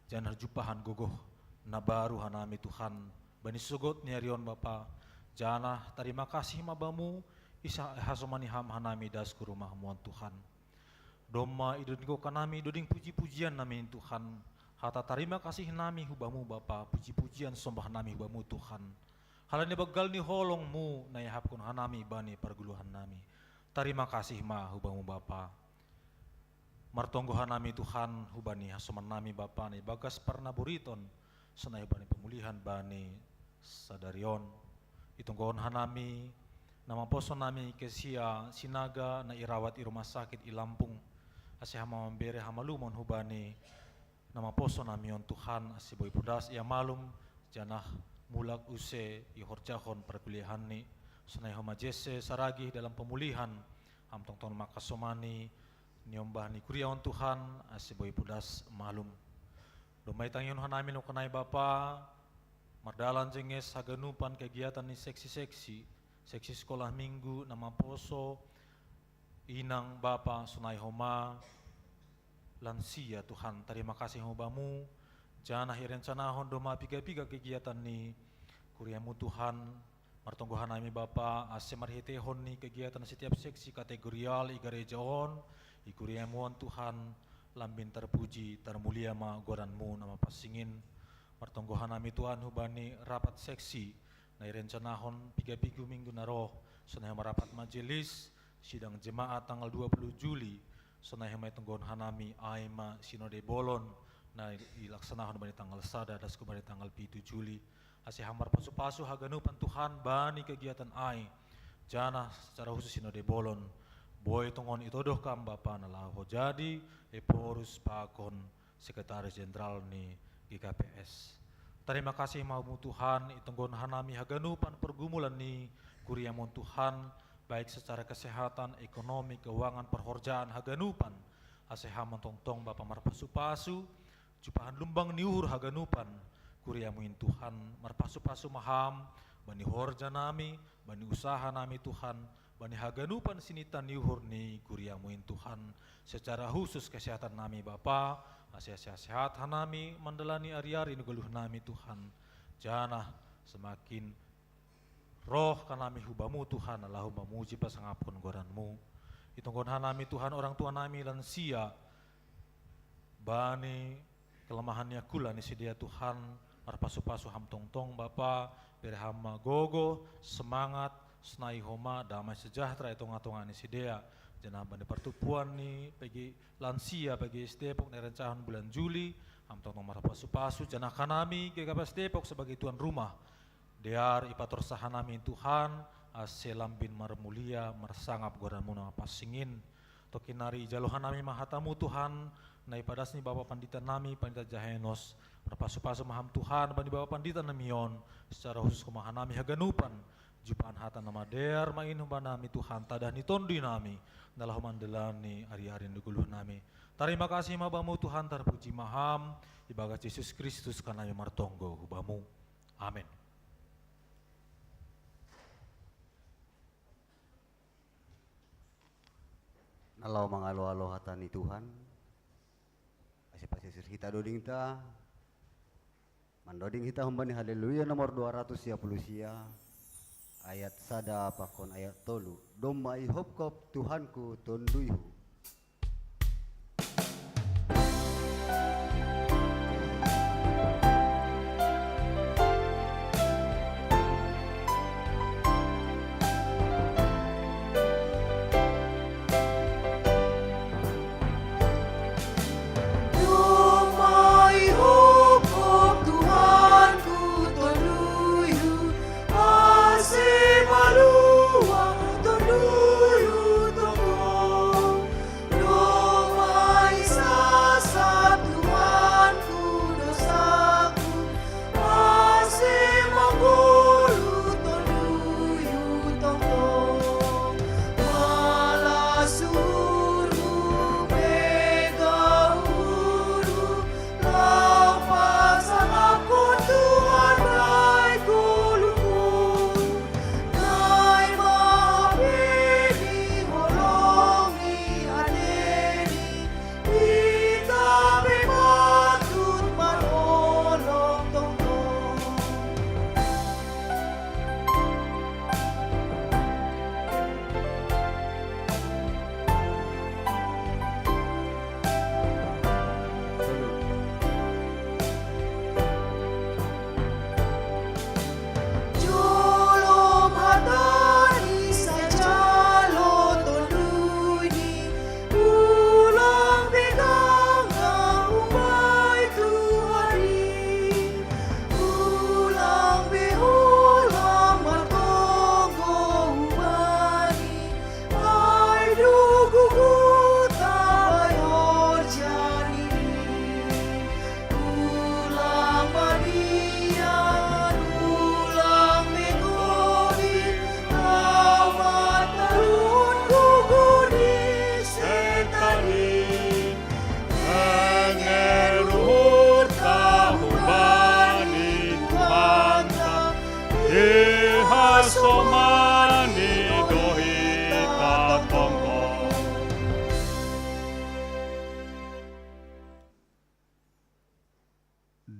janah jumpahan gogoh na baru hanami Tuhan, bani sogot ni ari on Bapa, janah tarima kasih ma Bamu, asa ihasomani Ham hanami das hu rumah-Mu on Tuhan. Domma idodingkon hanami doding puji-pujian nami Tuhan, hata tarima kasih nami hu Bamu Bapa, puji-pujian sombah nami hu Bamu Tuhan. Halani banggal ni holongmu na iahapkon hanami bani parguluhan nami. Tarima kasih ma hu Bamu Bapa. Martonggo hanami Tuhan hubani hasoman nami Bapa na ibagas parnaburiton, sonai hubani pamulihan bani sadari on. Itonggohon hanami na maposo nami Eklesia Sinaga na irawat i rumah sakit i Lampung, ase Ham ma mambere hamalumon hubani na maposo nami on Tuhan, ase boi podas ia malum, janah mulak use ihorjahon parkuliahanni, sonai homa Jesse Saragih dalam pemulihan, Ham tongtong mangkasomani niombah ni kuria on Tuhan, ase boi podas malum. Domma itangihon hanami nongkanai Bapa, mardalan jenges haganupan kegiatan ni seksi-seksi, seksi sekolah minggu na maposo inang bapa sonai homa lansia Tuhan. Tarima kasih ma Bamu, janah irencanahon domma piga-piga kegiatan ni kuria-Mu Tuhan. Martonggo hanami Bapa, ase marhiteihon ni kegiatan setiap seksi kategorial i gareja on, i kuria-Mu on Tuhan, lambin tarpuji, tarmulia ma goran-Mu na mapansing in. Martonggo hanami Tuhan hubani rapat seksi na irencanahon piga-piga minggu na roh, sonai homa rapat majelis, sidang jemaat tanggal dua puluh Juli, sonai homa itonggohon hanami ai ma sinode bolon na ilaksanahon bani tanggal sada das hubani tanggal pitu Juli. Ase Ham marpasu-pasu haganupan Tuhan bani kegiatan ai, janah secara khusus sinode bolon. Boi tongon itodoh Kam Bapa na laho jadi ephorus pakon Sekretaris Jenderal ni G K P S. Tarima kasih ma Bamu Tuhan, itonggohon hanami haganupan pergumulan ni kuria-Mu on Tuhan, baik secara kesehatan, ekonomi, keuangan, parhorjaan, haganupan. Ase Ham ma tongtong Bapa marpasu-pasu, jumpahan lumbang ni uhur haganupan kuria-Mu in Tuhan, marpasu-pasu ma Ham bani horja nami, bani usaha nami Tuhan, bani haganupan sinita ni uhur ni kuria-Mu in Tuhan, secara khusus kesehatan nami Bapa, ase sehat-sehat hanami mandalani ari-ari ni goluh nami Tuhan, janah semakin roh hanami hu Bamu Tuhan, laho mamuji pasangapkon goran-Mu. Itonggohon hanami Tuhan orang tua nami lansia, bani kelemahan ni angkula ni sidea Tuhan, marpasu-pasu Ham tongtong Bapa, bere Ham ma gogoh, semangat, sonai homa damai sejahtera i tongah-tongah ni sidea. Janah bani partumpuan ni P G lansia P G S Depok na irencanahon bulan Juli, Ham tongtong marpasu-pasu, janah hanami G K P S Depok sebagai tuan rumah, dear ipatorsa hanami Tuhan, ase lambin marmulia marsangap goran-Mu na mapansing in. Tongkin nari ijalo hanami ma hata-Mu Tuhan, na ipadas ni Bapa Pandita nami, Pandita Jahenos. Marpasu-pasu ma Ham Tuhan bani Bapa Pandita nami on, secara khusus homa hanami haganupan, jumpahan hata na madear ma in hubannami Tuhan, tadah ni Tonduy nami, na laho mandalani ari-ari ni goluh nami. Tarima kasih ma Bamu Tuhan, tarpuji ma Ham, ibagas Jesus Kristus hanami martonggo hu Bamu. Amen. Na laho mangalo-alo hata ni Tuhan, ase pasisir hita dodingta, mandoding hita humbani Haleluya nomor dua ratus sia puluh sia, ayat sada pakon ayat tolu. Domma ihopkop Tuhanku Tonduyhu.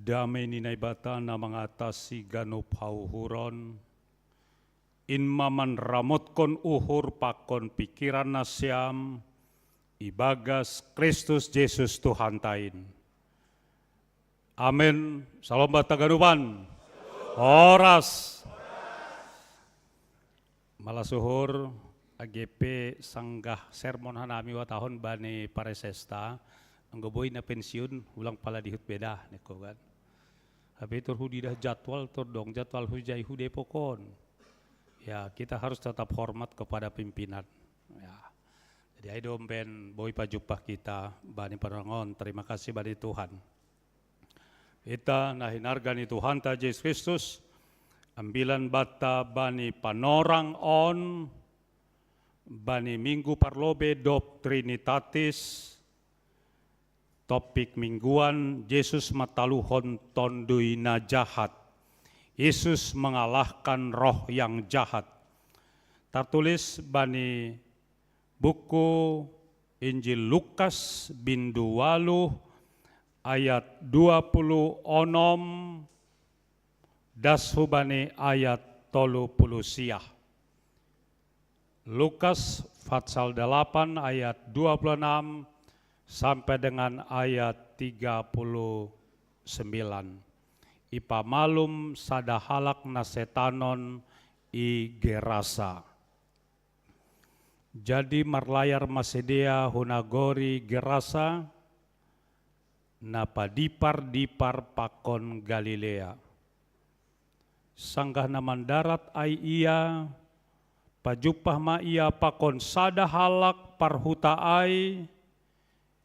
Dame ni Naibata na mangatasi ganup hauhuron, in ma manramotkon uhur pakon pikiran nasiam, ibagas Kristus Jesus Tuhan tain. Amen. Salom banta ganupan. Horas. Malas uhur, A G P sanggah sermon hanami watahon bani paresesta, anggo boi na pensiun, ulang pala dihut beda, niko kan. Tapi tur hudidah jadwal, tur dong jadwal hujai hu Depok on. Ya, kita harus tetap hormat kepada pimpinan. Ya. Jadi ai dompen boi pajumpah kita bani parangon. Terima kasih bani Tuhan. Ita na hinarga ni Tuhanta Jesus Kristus, ambilan banta bani panorang on, bani minggu parlobe dob Trinitatis, topik mingguan Jesus mataluhon tonduy na jahat. Yesus mengalahkan roh yang jahat. Tartulis bani buku Injil Lukas bindu waluh ayat dua puluh onom das hubani ayat tolu puluh siah. Lukas fatsal dalapan ayat dua puluh enam sampai dengan ayat tiga puluh sembilan. Ipamalum sada halak na setanon i Gerasa. Jadi marlayar ma sidea hu nagori Gerasa, na padipar-dipar pakon Galilea. Sanggah na mandarat ai ia, pajumpah ma ia pakon sada halak parhuta ai,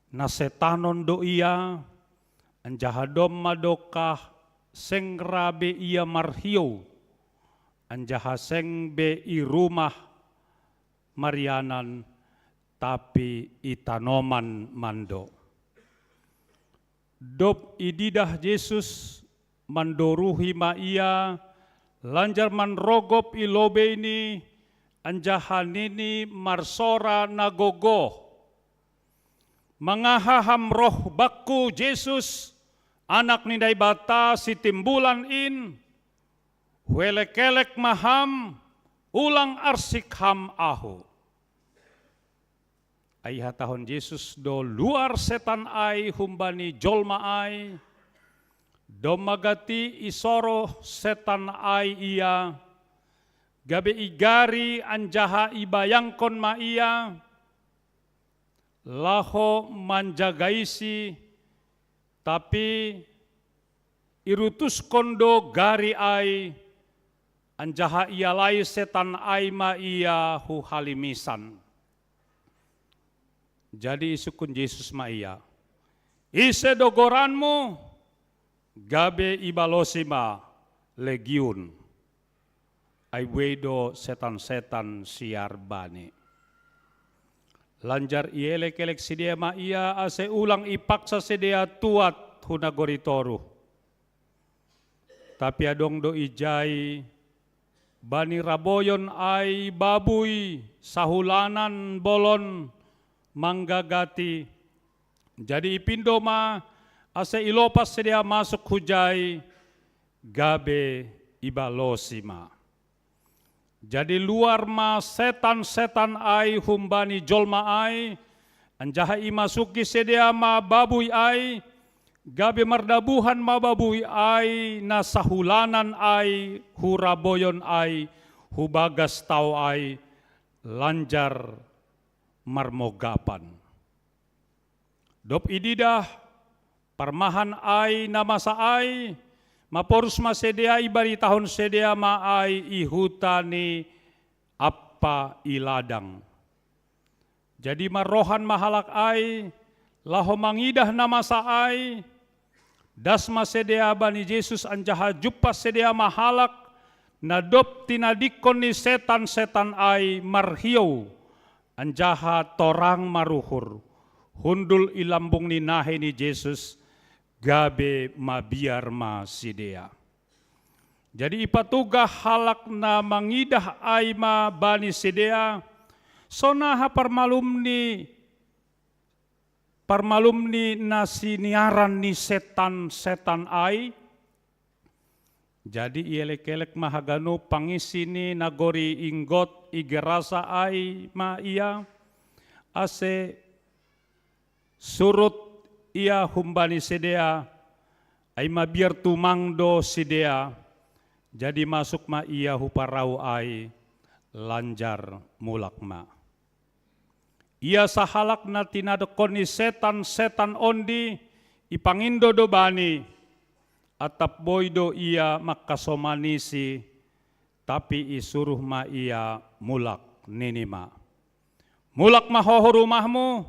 na setanon do ia, anjaha domma dokah seng ra be ia marhiou, anjaha seng be i rumah marianan, tapi i tanoman mando. Dob ididah Jesus, mandoruhi ma ia, lanjar manrogop i lobeini, anjaha nini marsora na gogoh: Mangaha ham roh bakku, Jesus, Anak ni Naibata Sitimbulan in? Huelek-elek ma ham, ulang arsik ham ahu. Ai ihatahon Jesus do luar setan ai humbani jolma ai, domma gati isoro setan ai ia, gabe igari anjaha ibayangkon ma ia, laho manjagaisi, tapi irutuskon do gari ai, anjaha ialai setan ai ma ia hu halimisan. Jadi isungkun Jesus ma ia: Ise do goranmu? Gabe ibalosi ma: Legiun. Ai buei do setan-setan siar bani. Lanjar ielek-elek sidea ma ia, ase ulang ipaksa sidea tuat hu nagori toruh. Tapi adong do ijai bani raboyon ai babui sahulanan bolon manggagati. Jadi ipindo ma, ase ilopas sidea masuk hujai, gabe ibalosi ma. Jadi luar ma setan-setan ai humbani jolma ai, anjaha imasuki sidea ma babui ai, gabe mardabuhan ma babui ai na sahulanan ai hu raboyon ai, hu bagas tao ai, lanjar marmogapan. Dob ididah parmahan ai na masa ai, maporus ma sidea, ibaritahon sidea ma ai i huta ni ampa i ladang. Jadi marrohan ma halak ai, laho mangidah na masa ai. Das ma sidea bani Jesus, anjaha jumpah sidea ma halak na dob tinadingkon ni setan-setan ai marhiou, anjaha torang maruhur, hundul i lambung ni nahe ni Jesus, gabe mabiar ma sidea. Jadi ipatugah halak na mangidah ai ma bani sidea, sonaha parmalum ni parmalum ni na siniaran ni setan-setan ai. Jadi ielek-elek ma haganup pangisi ni nagori inggot i Gerasa ai ma ia, ase surut ia humbani sidea, ai mabiar tumang do sidea. Jadi masuk ma ia hu parau ai, lanjar mulak ma. Ia sahalak na tinadokkon ni setan-setan ondi ipangindo do bani, atap boi do ia mangkasomanisi, tapi isuruh ma ia mulak, nini ma: Mulak ma ho hu rumahmu,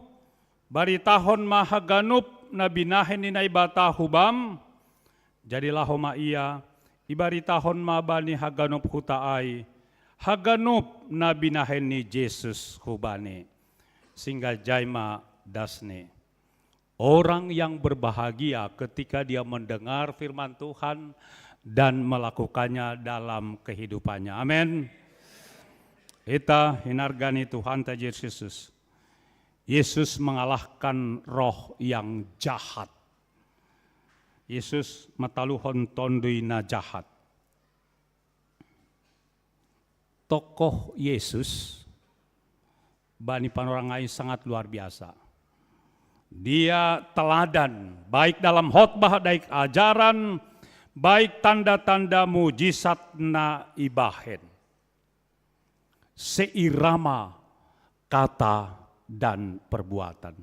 baritahon ma haganup na binahen ni Naibata hubam. Jadi laho ma ia, ibaritahon ma bani haganup huta ai haganup na binahen ni Jesus hubani. Singgajai ma dasni. Orang yang berbahagia ketika dia mendengar firman Tuhan dan melakukannya dalam kehidupannya. Amin. Ita hinargani Tuhan ta Jesus Kristus. Yesus mengalahkan roh yang jahat. Yesus mataluhon tondui na jahat. Tokoh Yesus bani panorang ai sangat luar biasa. Dia teladan, baik dalam khotbah, baik ajaran, baik tanda-tanda mujizat na ibahen. Seirama kata dan perbuatan.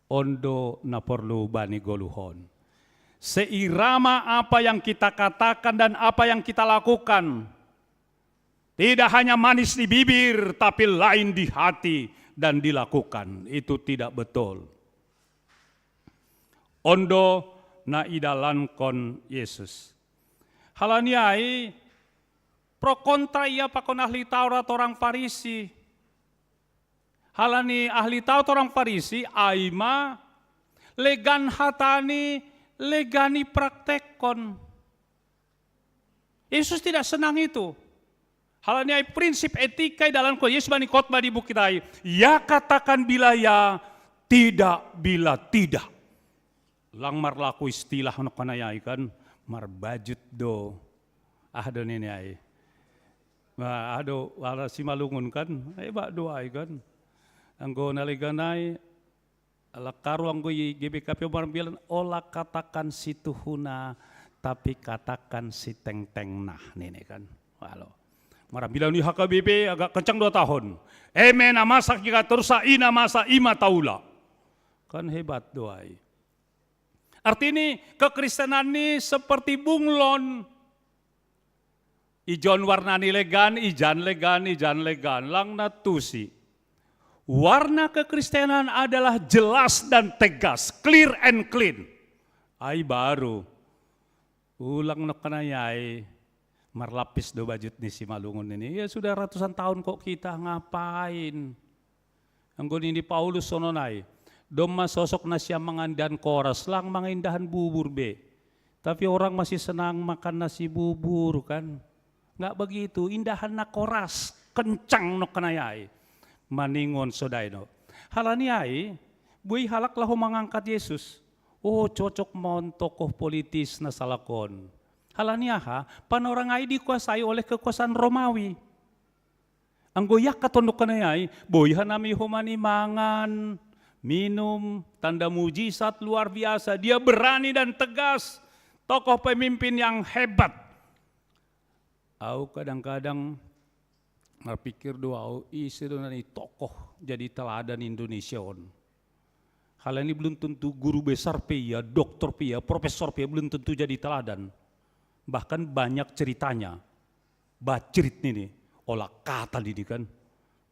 Ondo na porlu bani goluhon. Seirama apa yang kita katakan dan apa yang kita lakukan. Tidak hanya manis di bibir, tapi lain di hati dan dilakukan. Itu tidak betul. Ondo na idalankon Yesus. Halani ai, pro kontra ia pakon ahli Taurat orang Farisi. Halani ahli Taurat orang Farisi, ai ma legan hatani, legan ipraktekkon. Yesus tidak senang itu. Halani ai prinsip etika idalankon Yesus bani khotbah di bukit ai. Ia katakan bila ia, tidak bila tidak. Lang marlaku istilah nokkanai ai kan, marbajut do. Ah do nini ai. Nah, ah do wala Simalungun kan, hebat do ai kan. Anggo na legan ai, ala karu anggo i G B K P marambilan, ola katakan situhuna, tapi katakan sitengtengna, nini kan. Walo. Marambilan i H K B P agak kencang dua tahun. Eme na masa kikaturusa, i na masa i ma taula. Kan hebat do ai. Artini kekristenan ni seperti bunglon. Ijon warnani legan, ijan legan, ijan legan, lang na tusi. Warna kekristenan adalah jelas dan tegas, clear and clean. Ai baru. Ulang nokkanai ai, marlapis do bajut ni Simalungun ini. Ya sudah ratusan tahun kok kita ngapain? Anggo nini Paulus songon ai, domma sosok nasiam mangan indahan koras, lang mangan indahan bubur be. Tapi orang masih senang makan nasi bubur kan. Nggak begitu, indahan na koras, kencang nokkanai ai. Maningon so daino. Halani ai, boi halak laho mangangkat Yesus. Oh, cocok ma on tokoh politis na salakon. Halani aha, panorang ai dikuasai oleh kekuasaan Romawi. Anggo iangkat on nokkanai ai, boi hanami homani mangan, minum, tanda mujizat luar biasa. Dia berani dan tegas, tokoh pemimpin yang hebat. Au kadang-kadang marpikir do au, ise do na ni tokoh jadi teladan Indonesia on. Halani belum tentu guru besar pe ia, doktor pe ia, profesor pe ia belum tentu jadi teladan. Bahkan banyak ceritanya. Bacrit nini, olah kata nini kan.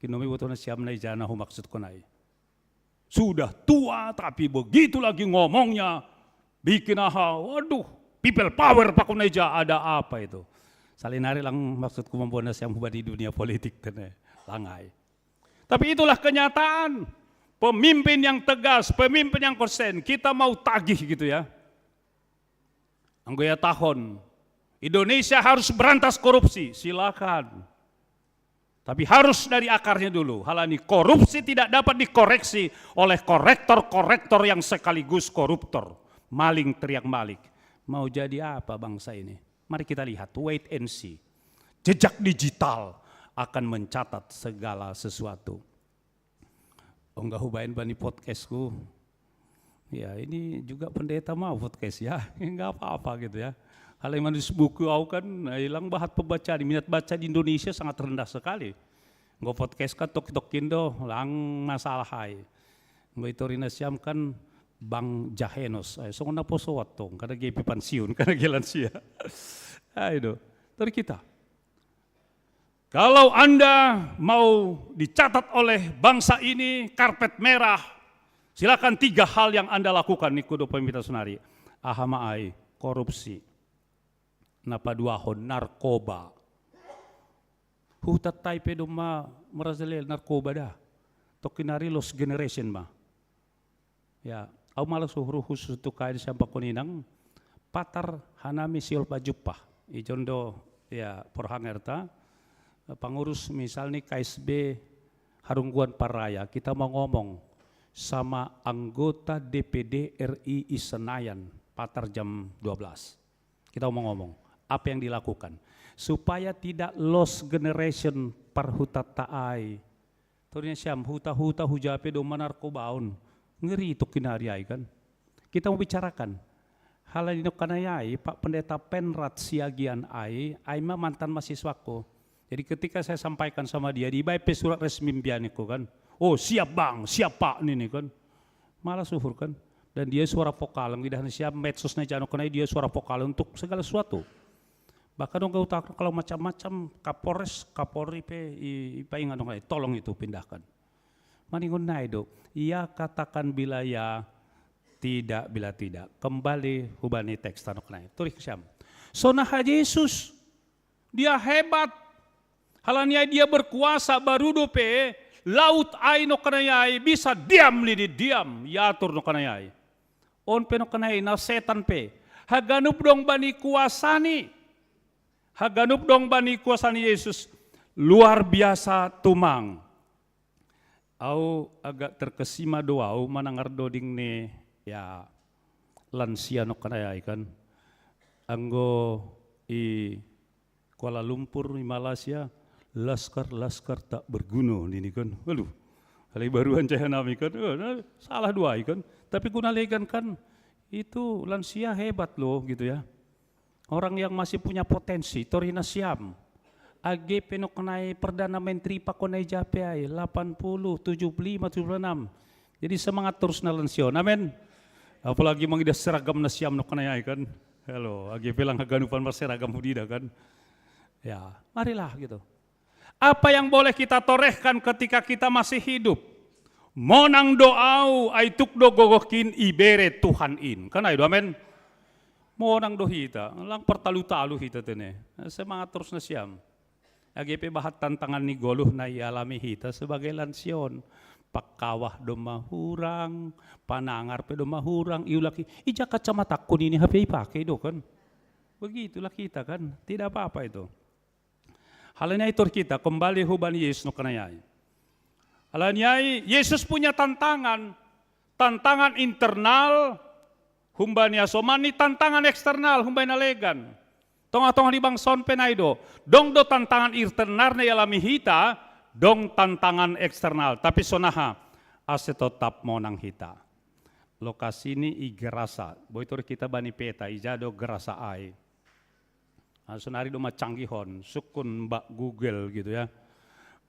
Kinomi boto nasiam na ija na humaksutkon ai. Sudah tua tapi begitu lagi ngomongnya. Bikin aha, waduh, people power pakon na ija, ada apa itu. Salinari lang maksudku mamboan nasiam huba di dunia politik kan ya. Lang ai. Tapi itulah kenyataan. Pemimpin yang tegas, pemimpin yang konsen, kita mau tagih gitu ya. Anggo ihatahon, Indonesia harus berantas korupsi, silakan. Tapi harus dari akarnya dulu. Hal ini, korupsi tidak dapat dikoreksi oleh korektor-korektor yang sekaligus koruptor. Maling teriak maling. Mau jadi apa bangsa ini? Mari kita lihat, wait and see. Jejak digital akan mencatat segala sesuatu. Onggah hubain bani podcastku. Ya, ini juga pendeta mau podcast ya, nggak apa-apa gitu ya. Kalau yang manusia buku au kan hilang bahat pembaca, minat baca di Indonesia sangat rendah sekali. Nggak podcast kan tok-tok kindo, lang masalah hai. Nggak itu Rina Siam kan Bang Jahenos. Eh, song na poso watong, karena G P pensiun, karena gelansia. Ayo, dari kita. Kalau Anda mau dicatat oleh bangsa ini karpet merah, silakan tiga hal yang Anda lakukan, ni kudo pemirsa sunari. Ahama ai, korupsi. Napa dua hon, narkoba. Huta tai pe doma merajalela narkoba da. Tokinari lost generation ma. Ya, au malas uhuru khusus tu kain siampa koninang, patar hanami siol pajupa. Ijondo, ya, porhanger ta, pengurus misalnya K S B Harungguan Paraya, kita mau ngomong sama anggota D P D R I Senayan, patar jam dua belas. Kita mau ngomong, apa yang dilakukan? Supaya tidak lost generation parhuta taai. Torinya siam, huta-huta hujape doma narkobaon. Ngeri itu kinari ai kan. Kita mau bicarakan. Hal ini kanai ai, Pak Pendeta Penrat Siagian ai, ai ma mantan mahasiswaku. Jadi ketika saya sampaikan sama dia, di pe surat resmi bianiku kan. Oh siap bang, siap pak ini kan. Malah suhur kan. Dan dia suara vokal, yang tidak hanya siap medsos na jano kanai dia suara vokal untuk segala sesuatu. Bahkan dong kau tak kalau macam-macam Kapolres, Kapolri pe i, i paingan dong, tolong itu pindahkan. Maningon nai do, ia katakan bila ya, tidak bila tidak. Kembali hubani teks tanok nai. Turik siam. Sonaha Yesus, dia hebat. Halani ai dia berkuasa, baru dope laut ai no kanai ai bisa diam lidi diam, yatur no kanai ai. On pe no kanai na setan pe. Haganup dong bani kuasani. Haganup dong bani kuasani Yesus. Luar biasa tumang. Au agak terkesima do au manangar doding ni ya lansia no kanai ai kan. Anggo i Kuala Lumpur, di Malaysia, laskar-laskar tak berguna ini kan. Waduh, alai baruan cahaya nami kan. Oh, nah, salah dua kan. Tapi guna legan kan itu lansia hebat loh gitu ya. Orang yang masih punya potensi, torina siam. Age pe no kanai Perdana Menteri pakonai jape ai, delapan puluh, tujuh puluh lima, tujuh puluh enam. Jadi semangat terus na lansia. Amin. Apalagi mangida seragam na siam no kanai ai kan. Halo, age pe lang haganupan marseragam hudida kan. Ya, marilah gitu. Apa yang boleh kita torehkan ketika kita masih hidup? Monang do au, ai tuk do gogohkin ibere Tuhan in. Kan ai do amen. Monang do hita, lang partalu-talu hita tene. Semangat terus na siam. Age pe bahat tantangan ni goluh na ialami hita sebagai lansia on. Pakawah do mahurang, panangar pe do mahurang, iulaki, ija kacamataku nini hape ipake do kan. Begitulah kita kan, tidak apa-apa itu. Halani ai tor kita kembali hubani Yesus no kanai ai. Halani ai Yesus punya tantangan, tantangan internal humbani asoman ni, tantangan eksternal humbani na legan. Tongah-tongah ni bangsa on pe nai do. Dong do tantangan internal na ialami hita, dong tantangan eksternal. Tapi sonaha ase totap monang hita. Lokasi ni i Gerasa, boi tor kita bani peta, ija do Gerasa ai. Nah, sonari do ma canggih on, sukun mbak Google gitu ya.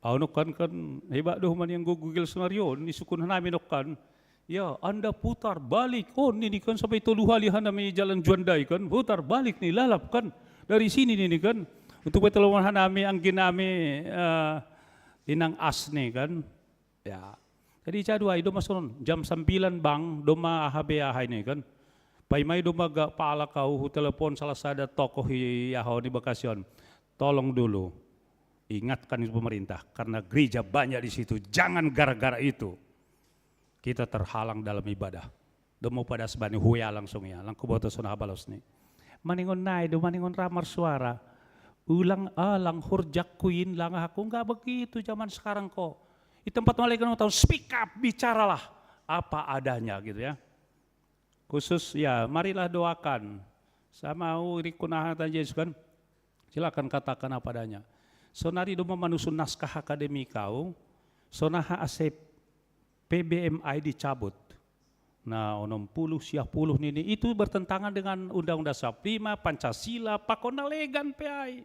Au nokkan kan hebat do manian go Google sonari on, ni sukun hanami nokkan. Ya, Anda putar balik. Oh, ini kan sampai tolu hali hanami jalan Juanda i kan, putar balik ni lalap kan. Dari sini ini kan. Untuk pe tolongan hanami, anggi nami eh, inang Asni kan. Ya. Jadi ija do ai do ma sonon, jam sambilan bang, do ma aha be aha ini kan. Paima i do ma ga pala kau, hutelepon salah sada tokoh i aha on, i Bekasi on. Tolong dulu, ingatkan itu pemerintah, karena gereja banyak di situ, jangan gara-gara itu kita terhalang dalam ibadah. Do ma padas bani, huya langsung ya, lang kuboto sonaha balos ni. Maningon nai do, maningon ra marsuara. Ulang, ah, lang hurjak kuin, lang aku, nggak begitu zaman sekarang kok. Di tempat malaikat tahu, speak up, bicaralah apa adanya gitu ya. Khusus ya, marilah doakan. Sama uri kunaha tanya Yesus kan, silakan katakan apa adanya. Sonari doma manusun naskah akademi kau, sonaha asep P B M I dicabut. Nah, onom puluh, siah puluh nini, itu bertentangan dengan Undang-Undang Dasar lima, Pancasila, pakona legan P I.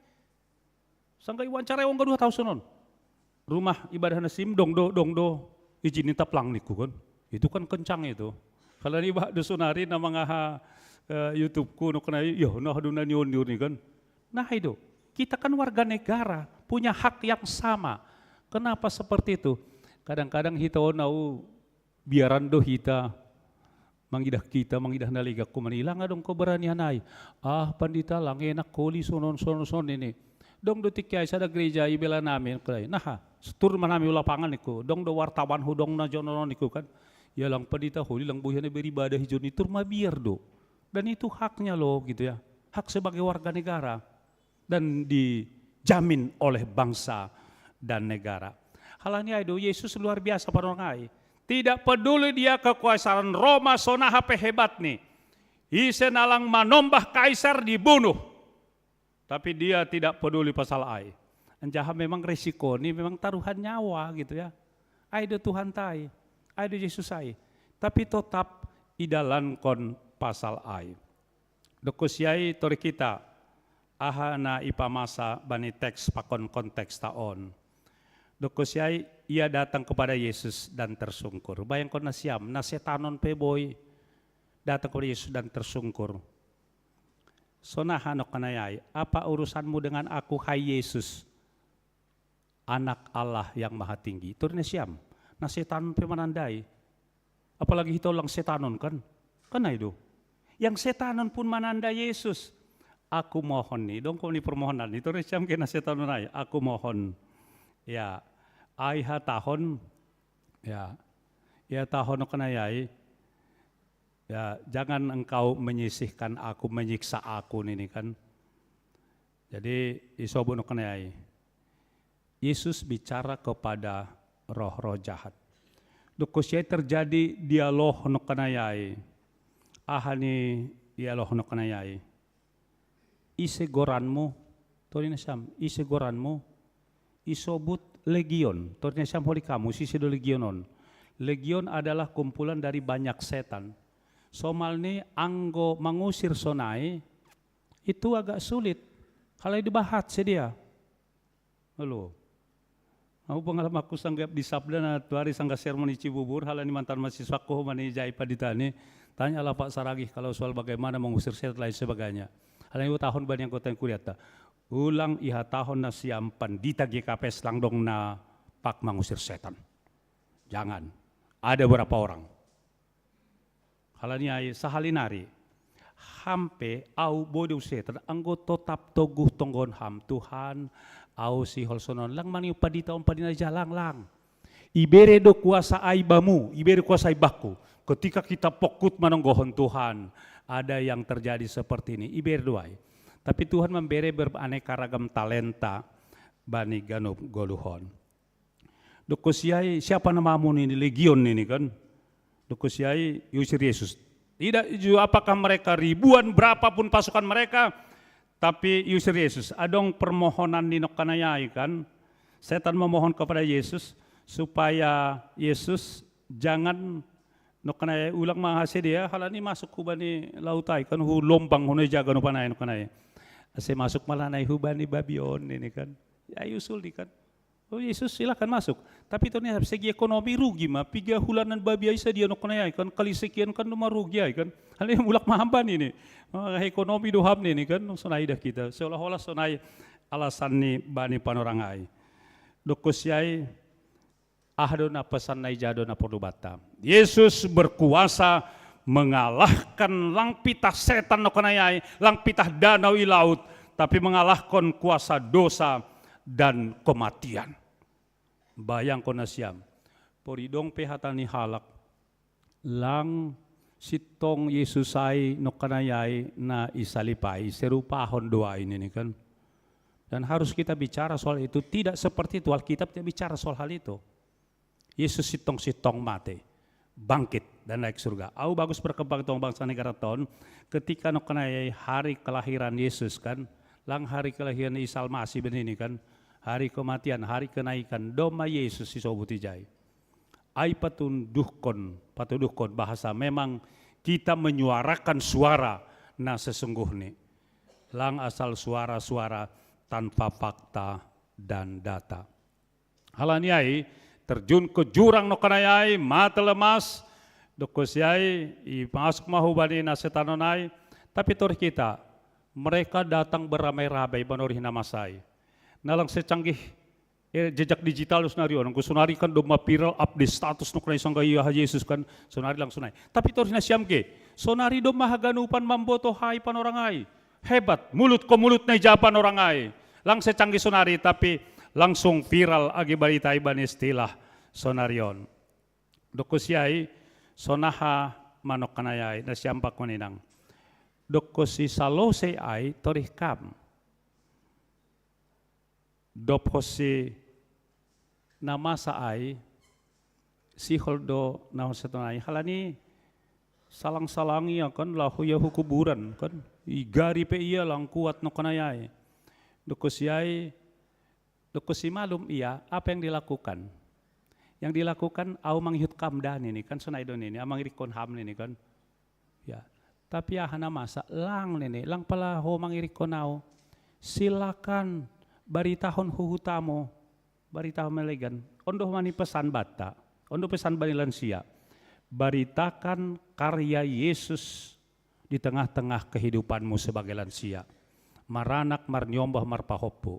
Sangga iwan carewong gaduh tahu sonon. Rumah ibadah nasim dong do, dong do, izin taplang niku kan. Itu kan kencang itu. Kalau ini Pak Dusunari nama ngaha eh, YouTube ku no kena yo nah duna niun niun ni kan. Nah itu, kita kan warga negara, punya hak yang sama. Kenapa seperti itu? Kadang-kadang kita nau biaran do kita mangidah kita, mangidah naliga ku manilang adong keberanian ai. Ah, pandita lang enak koli sonon sonon sonon ini. Dong do tiki ai sada gereja ibela nami kelai. Nah, setur manami lapangan iku. Dong do wartawan hudong na jononon iku kan. Ya lang pandita holi lang boyana beribadah ijo ni tur mabiar do. Dan itu haknya loh gitu ya. Hak sebagai warga negara. Dan dijamin oleh bangsa dan negara. Halani ai do Yesus luar biasa pada orang ai. Tidak peduli dia kekuasaan Roma sonaha pe hebat ni. Ise nalang manombah kaisar dibunuh. Tapi dia tidak peduli pasal ai. Anjaha memang resiko ni memang taruhan nyawa gitu ya. Ai do Tuhan tai, ai do Yesus ai. Tapi tetap idalankon pasal ai. Dokosiai tori kita, aha na ipamasa bani teks pakon konteks taon. Dokosiai ia datang kepada Yesus dan tersungkur. Bayangkon na siam, na setanon pe boi datang kepada Yesus dan tersungkur. Sonaha no kanayai, apa urusanmu dengan aku hai Yesus, Anak Allah yang Maha Tinggi? Turne siam, na setan pe manandai. Apalagi hita ulang setanon kan? Kan itu. Yang setanon pun mananda Yesus. Aku mohon ni, dong ko ni permohonan ni, turne siam kena setanon ai. Aku mohon. Ya, ai ha tahon, ya, ya tahon no kanayai. Ya, jangan engkau menyisihkan aku, menyiksa aku ini kan. Jadi isobu no kanayai. Yesus bicara kepada roh-roh jahat. Dokosiai terjadi dialog no kanayai. Aha ni dialog no kanayai. Ise goranmu, torina siam, ise goranmu, isobut legion, torina siam holi kamu, sise do legion on. Legion adalah kumpulan dari banyak setan. Somal ni anggo mangusir sonai, itu agak sulit. Kalau dibahat sedia. Halo. Aku pengalamanku sanggap di sabda na tuari sangga sermon di Cibubur, halani mantan mahasiswaku mani jai pandita ni, tanyalah Pak Saragih kalau soal bagaimana mengusir setan lain sebagainya. Halani tahun bani anggota yang kuriata. Ulang iha tahun na siam pandita G K P S langdong na pak mengusir setan. Jangan. Ada berapa orang. Halani ai sahalinari. Hampe au bode use anggo totap toguh tonggon ham Tuhan, au si holsonon lang mani padita on padina jalang lang. Ibere do kuasa ai bamu, ibere kuasa ai bakku. Ketika kita pokut manonggohon Tuhan, ada yang terjadi seperti ini, ibere do ai. Tapi Tuhan membere beraneka ragam talenta bani ganup goluhon. Dokosiai siapa namamu ini legion ini kan? Dokosiai yusir Yesus. Tidak juga apakah mereka ribuan berapapun pasukan mereka, tapi yusir Yesus. Adong permohonan ni nokkanayai kan? Setan memohon kepada Yesus supaya Yesus jangan nokkanayai ulang mahase dia halani masuk hubani lautai kan hu lombang hune jaga no panai nokkanayai. Ase masuk malanai hubani babion ini kan? Ya usul di kan? Oh Yesus silahkan masuk. Tapi ternyata segi ekonomi rugi ma, piga hulanan babi ai sadia no kena ai kan, kali sekian kan cuma rugi ai kan. Hal ini mulak mahamban ini. Oh, ekonomi doham ini kan, sonai dah kita. Seolah-olah sonai alasan ni bani panorang ai. Dokosiai, ah dona pesan nai jadona perlu bata. Yesus berkuasa mengalahkan lang pitah setan no kena ai, lang pitah danau i laut, tapi mengalahkan kuasa dosa dan kematian. Bayangkon nasiam, poridong pe hata ni halak, lang sitong Yesus ai nokkanayai na isalipai serupahon doa ini ni kan. Dan harus kita bicara soal itu, tidak seperti itu, Alkitab tidak bicara soal hal itu. Yesus sitong-sitong mati, bangkit dan naik surga. Au bagus berkembang tong bangsa negara ton, ketika no kenai hari kelahiran Yesus kan, lang hari kelahiran Isa Almasih benini kan, hari kematian, hari kenaikan, doma Yesus si sobuti jai. Ai patunduhkon, patunduhkon bahasa memang kita menyuarakan suara na sesungguhnya. Lang asal suara-suara tanpa fakta dan data. Halani ai, terjun ke jurang no kanai ai, mata lemas, doko si ai, i masuk mahu bani na setanon ai, tapi torih kita, mereka datang beramai-ramai banorih na masai. Nalang secanggih eh, jejak digital sonari on, sonari kan doma viral update status no kanai sangga ia Yesus kan, sonari langsung naik. Tapi torih na siam ke, sonari doma haganupan mamboto hai panorang ai. Hebat, mulut ko mulut na ijapan orang ai. Lang secanggih sonari, tapi langsung viral agi barita ai bani istilah sonari on. Doko si ai, sonaha manok kanai ai, na siampak koninang. Doko si salose ai, torih kam. Dop hosi na masa ai, sihol do na hosi tonai. Halani salang-salangi akan lahu ia hu kuburan kan. Igari pe ia lang kuat no kanai ai. Doko si ai, doko si malum ia, apa yang dilakukan? Yang dilakukan au mangihut kam da nini kan, sonai do nini, au mangirikon ham nini kan. Ya, tapi aha na masa, lang nini, lang pala ho mangirikon au. Silakan baritahon huhutamu, baritahon melegan. Ondo mani pesan bata, ondo pesan bani lansia. Baritakan karya Yesus di tengah-tengah kehidupanmu sebagai lansia. Maranak, marniombah, marpahoppu.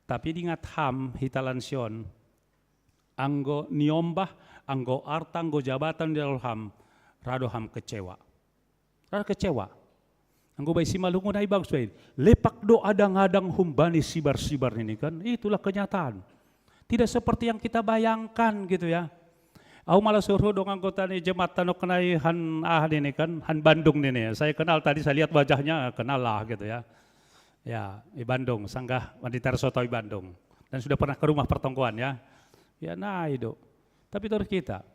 Tapi dingat ham hita lansia on, anggo niombah, anggo arta, anggo jabatan di lalu ham, ra do ham kecewa. Ra kecewa. Anggo bai simalungun ai bagus bai. Lepak do adang-adang humbani sibar-sibar ini kan. Itulah kenyataan. Tidak seperti yang kita bayangkan gitu ya. Au malas suruh dong anggota ni jemaat tano kenai han ah ini kan, han Bandung ini. Saya kenal tadi, saya lihat wajahnya, kenal lah gitu ya. Ya, di Bandung, sanggah Mandita Soto di Bandung. Dan sudah pernah ke rumah pertongkoan ya. Ya, nah itu. Tapi terus kita,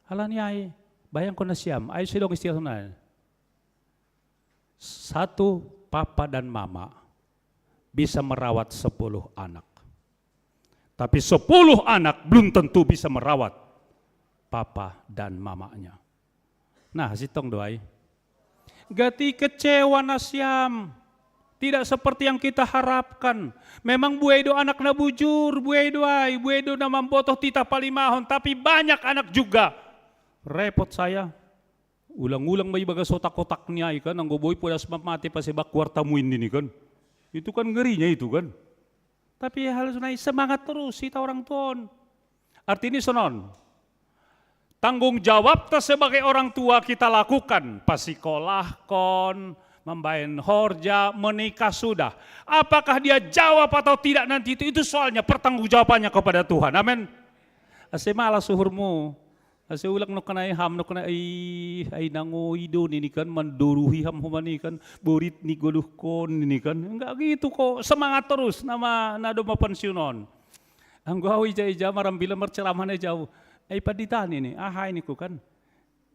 halani ai, bayangkon na siam, ai sidong istilah sunai. Satu papa dan mama bisa merawat sepuluh anak. Tapi sepuluh anak belum tentu bisa merawat papa dan mamanya. Nah, sitong do ai. Gati kecewa na siam. Tidak seperti yang kita harapkan. Memang buai do anak na bujur, buai do ai, buai do na mambotoh titah palimahon, tapi banyak anak juga. Repot saya. Ulang-ulang ma ibagas otak-otak ni ai kan, anggo boi podas ma mate pasebak kuartamu ini ni kan. Itu kan ngerinya itu kan. Tapi hal sonai semangat terus hita orang tuon. Artini sonon. Tanggung jawabta sebagai orang tua kita lakukan, pasikolahkon, mambaen horja, menikah sudah. Apakah dia jawab atau tidak nanti itu, itu soalnya pertanggungjawabannya kepada Tuhan. Amin. Ase malas uhurmu. Ase ulang no kanai ham no kanai, ai, ai nangoi do nini kan, mandoruhi ham homani kan, borit ni goluhkon nini kan. Enggak gitu kok, semangat terus nama na do mapensiun on. Anggo au ija-ija marambila marceramah na ija au. Ai pandita nini, ahai niku kan.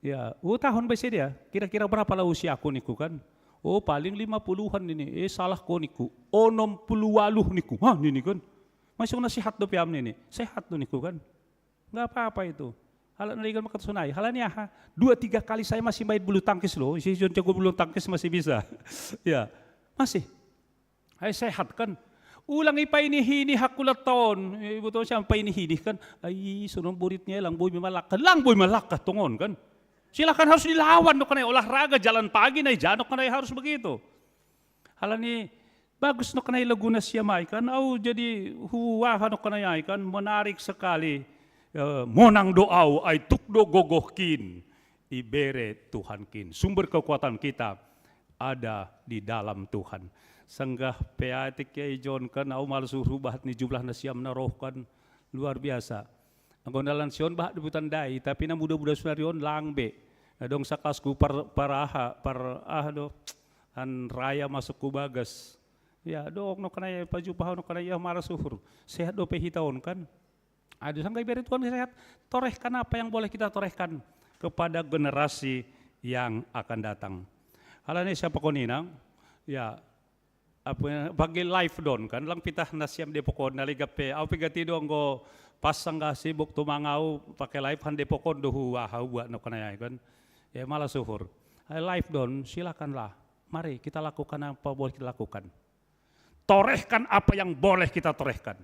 Ya, oh tahun bai sedia, kira-kira berapa lah usiaku niku kan. Oh paling lima puluhan nini, eh salah ko niku. Onom puluh waluh niku. Hah nini kan. Masuk na sehat do piam nini. Sehat do niku kan. Nggak apa-apa itu. Halak na legan makatusonai. Halani aha? Dua tiga kali saya masih main bulu tangkis loh. Si John jago bulu tangkis masih bisa. Ya, masih. Hai sehat kan. Ulang ipaini-hini hakulaton. Ibu tahu siapa ini hini kan. Ai sonon boritnya lang boi malakah. Lang boi malakah tongon kan. Silakan harus dilawan no kanai olahraga jalan pagi nai janok kanai harus begitu. Halani bagus no kanai laguna siamai kan, au jadi huaha no kanai ai kan, menarik sekali. Eh, monang do au ai tuk do gogohkin, ibere Tuhankin. Sumber kekuatan kita ada di dalam Tuhan. Sanggah peatik ya ijon kan, au malas urubahat ni jumlah na siam na roh kan, luar biasa. Anggo na lansia on bahat dibutan dai, tapi na muda-muda sonari on lang be. Adong sakasku par, par aha, par aha do, han raya masuk ku bagas. Ya, dong, no kena ya, paju paha, no kena ya, marah suhur. Sehat dope hitaun kan. Aduh, sangka iberi Tuhan sehat. Torehkan apa yang boleh kita torehkan kepada generasi yang akan datang. Halane siapa konina? Ya, apa, pakai live don kan, lang pitah nasiam Depokon, naligape, au pigati dong go pasang ga sibuk tumangau pakai live han Depokon dohu aha buat no kena ya kan. Ya, malah suhur. Hai, live don, silakanlah. Mari kita lakukan apa boleh kita lakukan. Torehkan apa yang boleh kita torehkan.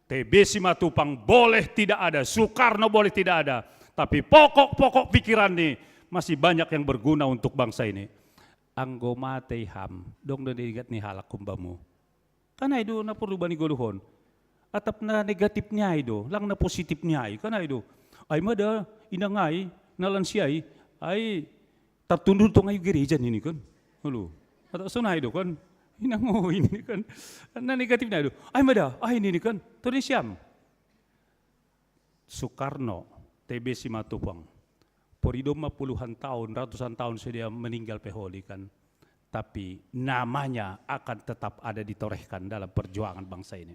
T B Simatupang boleh tidak ada, Soekarno boleh tidak ada, tapi pokok-pokok pikiran nih masih banyak yang berguna untuk bangsa ini. Anggo matei ham, dong do digat ni halak kumbamu. Kan ai do na perlu bani goluhon. Atap na negatifnya ai do, lang na positifnya ai, kan ai do. Ai mada, inang ai, na lansia ai, ai tertundul tong ai gereja ini kan. Halo. Atau sonai do kan. Inang oh ini kan. Na negatifnya ai do. Ai mada, ai ini kan. Todi siam. Soekarno, T B Simatupang. Porido ma puluhan tahun, ratusan tahun sudah meninggal peholi kan. Tapi namanya akan tetap ada ditorehkan dalam perjuangan bangsa ini.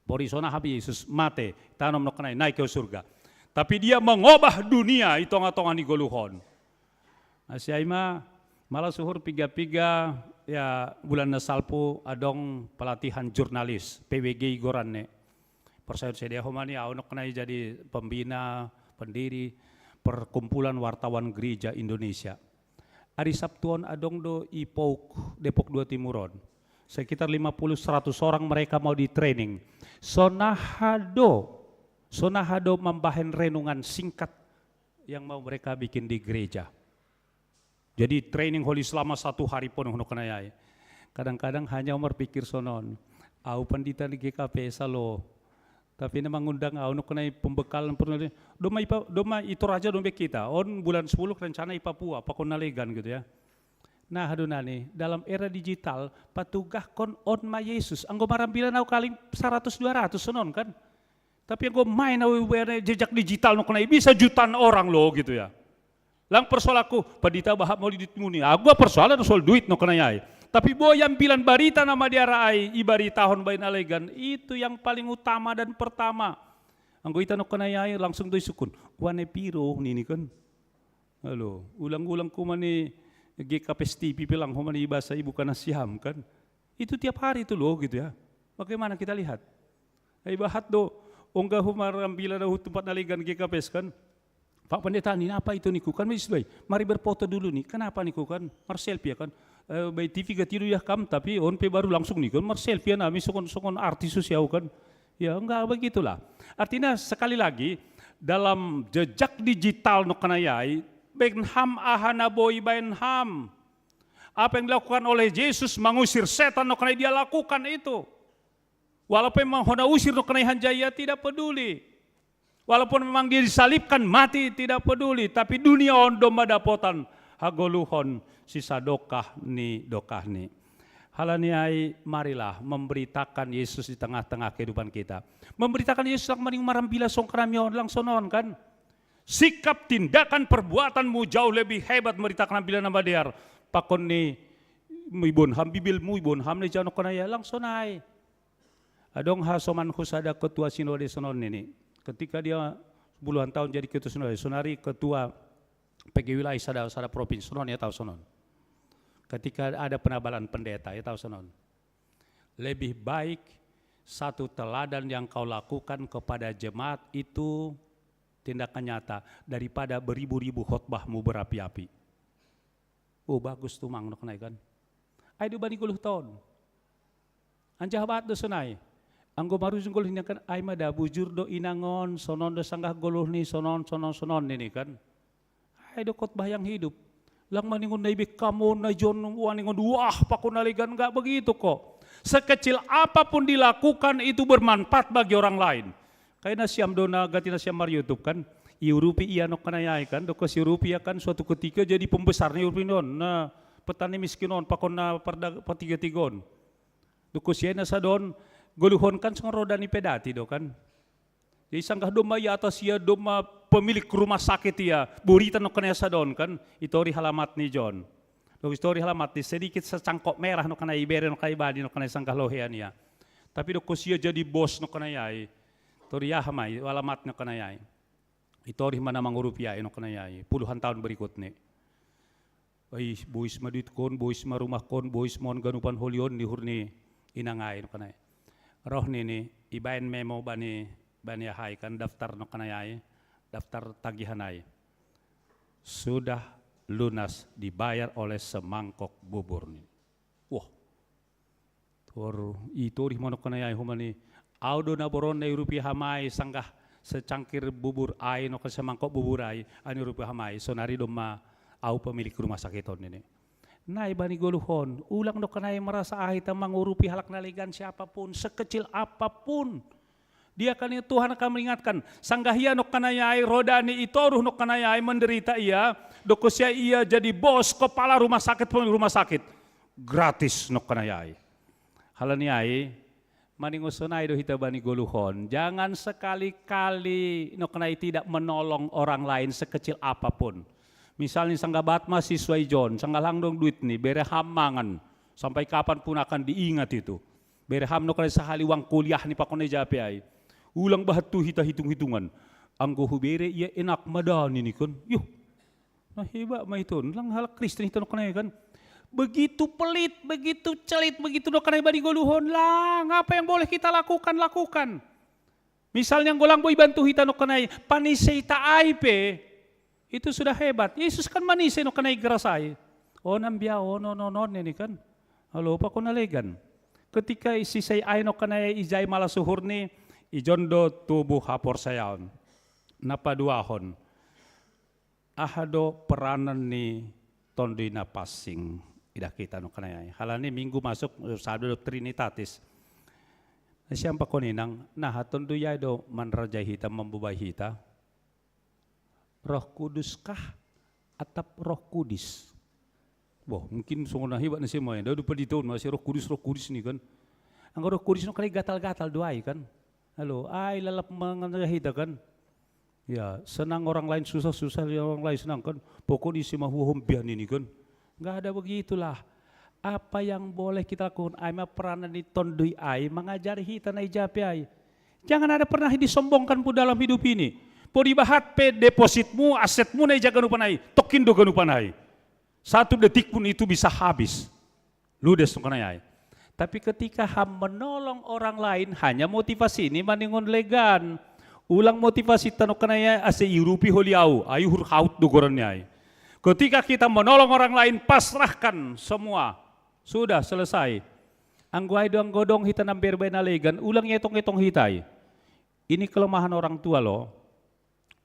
Pori sona habis Yesus mate, tanom no kenai, naik ke surga. Tapi dia mengubah dunia i tonga-tonga ni goluhon. Asi ai ma, malah suhur piga-piga, ya bulan na salpu adong pelatihan jurnalis, P W G i goran ne. Persayon sedia homani au no kenai jadi pembina, pendiri Perkumpulan Wartawan Gereja Indonesia. Ari Sabtuon adong do i Pouk Depok dua Timuron. Sekitar lima puluh seratus orang mereka mau di training. Sonaha do, sonaha do mambahen renungan singkat yang mau mereka bikin di gereja. Jadi training holi selama satu hari penuh no kenai ai. Kadang-kadang hanya Umar pikir sonon. Au pandita di G K P salo. Tapi na mangundang au no kenai pembekalan pernah. Doma ipa, doma i Toraja dombe kita. On bulan sepuluh rencana i Papua, pakon nalegan gitu ya. Nah, aduh nani, dalam era digital, patugahkon on ma Yesus. Anggo marambilan au kali seratus dua ratus sonon kan. Tapi anggo main au jejak digital no kenai bisa jutaan orang lo gitu ya. Lang persoal aku, pandita bahat mau duit muni. Aku persoalan soal duit no kenai ai. Tapi bo yang bilang barita nama diara ai, ibaritahon bain alegan, itu yang paling utama dan pertama. Anggo ita no kenai ai langsung do isukun. Wane piro nini kan. Halo, ulang-ulang kumani G K P S T V pelang homani bahasa ibu kana siam kan. Itu tiap hari itu loh gitu ya. Bagaimana kita lihat? Ai bahat do, ongga huma rambila dahu tempat nalegan G K P S kan. Pak Pendeta, ini apa itu niku kan, mari berfoto dulu nih. Kenapa niku kan? Marselfie ya kan. Eh, by T V gatidu ya kam, tapi on pe baru langsung nih kan marselfie ya nami sokon sokon artis sosial kan. Ya enggak begitulah. Artinya sekali lagi dalam jejak digital no kenai ai, baik ham aha na boi baen ham. Apa yang dilakukan oleh Yesus mengusir setan no kenai dia lakukan itu. Walaupun memang hona usir no kenai hanjaya tidak peduli. Walaupun memang dia disalibkan mati tidak peduli, tapi dunia on domma dapotan hagoluhon sisadokah ni dokah ni. Halani ai marilah memberitakan Yesus di tengah-tengah kehidupan kita. Memberitakan Yesus lang maning marambila songkrami on lang sonon kan. Sikap tindakan perbuatanmu jauh lebih hebat memberitakan bila nama dear. Pakon ni mui bon ham bibilmu ibon ham ni jano kona ya lang sonai. Adong hasomanku sada ketua sinode sonon ini. Ketika dia puluhan tahun jadi ketua sinode, sonari ketua P G wilayah sada sada provinsi sonon ya tahu sonon. Ketika ada penabalan pendeta ya tahu sonon. Lebih baik satu teladan yang kau lakukan kepada jemaat itu tindakan nyata daripada beribu-ribu khotbahmu berapi-api. Oh bagus tuh mang nok naik kan. Ai do bani goluh taon. Anjaha bahat do sonai. Anggo marujung goluh ni kan ai ma da bujur do inangon sonon do sanggah goluh ni sonon sonon sonon nini kan. Ai do khotbah yang hidup. Lang maningon na ibe kamu na jon waningon wah pakon nalegan nggak begitu kok. Sekecil apapun dilakukan itu bermanfaat bagi orang lain. Kayak nasiam dona gati nasiam mar YouTube kan. Iurupi ia nok kanayai kan, doko siurupi ia kan suatu ketika jadi pembesar ni urupi non. Nah, petani miskin on pakon na parda patiga-tigon. Doko siai na sadon goluhon kan songon roda ni pedati do kan. Jadi sanggah domma i atas ia domma pemilik rumah sakit ia, borita nongkan ia sadon kan, itori halamat ni John. Tori-tori halamat ni sedikit secangkok merah no kanai ibere no kai bani no kanai sanggah lohean ia. Tapi do kosia jadi bos no kanai ai. Tori aha mai alamat no kanai ai. Itori mana mangurupi ai no kanai ai. Puluhan tahun berikut ni. Ai, bois ma duit kon, bois ma rumah kon, bois mon ganupan holion ni hurni inang ai no kanai. Roh nini ibaen memo bani bani ahai kan daftar no kanai ai. Daftar tagihan ai. Sudah lunas dibayar oleh semangkok bubur ni. Wah. Tor itori manok kanai ai humani. Au do naboron nai rupiah hamai sanggah secangkir bubur ai no semangkok bubur ai ani rupiah hamai sonari domma au pemilik rumah sakit on ini. Nai bani goluhon ulang do kanai merasa ahita mangurupi halak nalegan siapapun sekecil apapun. Dia kan Tuhan akan mengingatkan, sanggah ia no kanai ai roda ni itoruh no kanai ai menderita ia, dokosia ia jadi bos kepala rumah sakit pemilik rumah sakit. Gratis no kanai ai. Halani ai, maningo sonai do hita bani goluhon. Jangan sekali-kali no kanai tidak menolong orang lain sekecil apapun. Misalnya sanggah bat mahasiswa ijon, sanggah langdong duit ni, bere ham mangan. Sampai kapan pun akan diingat itu. Bere ham no kanai sahali uang kuliah ni pakon jape ai. Ulang bahat tu hita hitung-hitungan. Anggo hubere ia enak madani ni kan. Yuh. Nah, hebat mah itu. Lang halak Kristen itu kan kan. Begitu pelit, begitu celit, begitu no kanai bani goluhon. Lang, apa yang boleh kita lakukan, lakukan. Misalnya golang boy bantu hita no kanai, panise hita ai pe. Itu sudah hebat. Yesus kan manise no kanai geras ai. Oh nambia oh no no no ini kan. Halo apa kau nalegan. Ketika isi sai ai no kanai ijai malah suhur ni, ijon do tubuh haporsayaon. Napa duahon. Aha do peranan ni tondui na passing idah kita no kanai ai. Halani minggu masuk eh, sabda do Trinitatis. Siapa koni nang nah tondui ai do manrajai hita mambubai hita. Roh Kudus kah atap Roh Kudis? Wah, mungkin songon na hebat na semua ya. Dadu padi tahun masih Roh Kudus, Roh Kudis ni kan. Anggo Roh Kudis no kali gatal-gatal do ai kan. Halo, ai lalap mangan hita kan. Ya, senang orang lain susah, susah orang lain senang kan. Pokoknya isi mahuahum bian ini kan. Enggak ada begitulah. Apa yang boleh kita lakukan? Ai ma peranan ni tondui ai mengajari hita na ijape ai. Jangan ada pernah disombongkan pun dalam hidup ini. Po dibahat pe depositmu, asetmu na ijaga nupan ai. Tokin do ganupan ai. Satu detik pun itu bisa habis. Ludes no kanai ai. Tapi ketika ham menolong orang lain hanya motivasi ini maningon legan. Ulang motivasi tano kanai ai ase irupi holi au, ai uhur haut do goran ni ai. Ketika kita menolong orang lain pasrahkan semua. Sudah selesai. Anggo ai do anggo dong hita namber bai na legan ulang etong-etong hita ai. Ini kelemahan orang tua lo.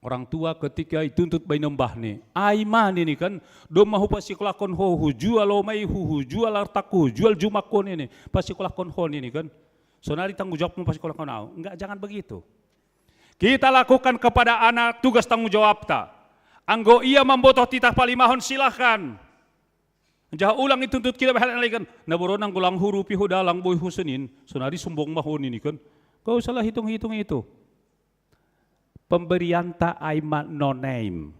Orang tua ketika ituntut bai nombah ni ai ma nini kan. Domma hupasikolahkon ho hujual omai hu hujual artakku hujual jumakko nini. Pasikolahkon ho nini kan. Sonari tanggung jawabmu pasikolahkon au. Enggak, jangan begitu. Kita lakukan kepada anak tugas tanggung jawabta. Anggo ia mambotoh titah palimahon silahkan. Jaha ulang ituntut kita bahalan lagi kan. Naboron anggo lang hurupi ho dalang boy husenin. Sonari sumbong ma ho nini kan. Kau salah hitung-hitung itu. Pemberianta ai ma no name.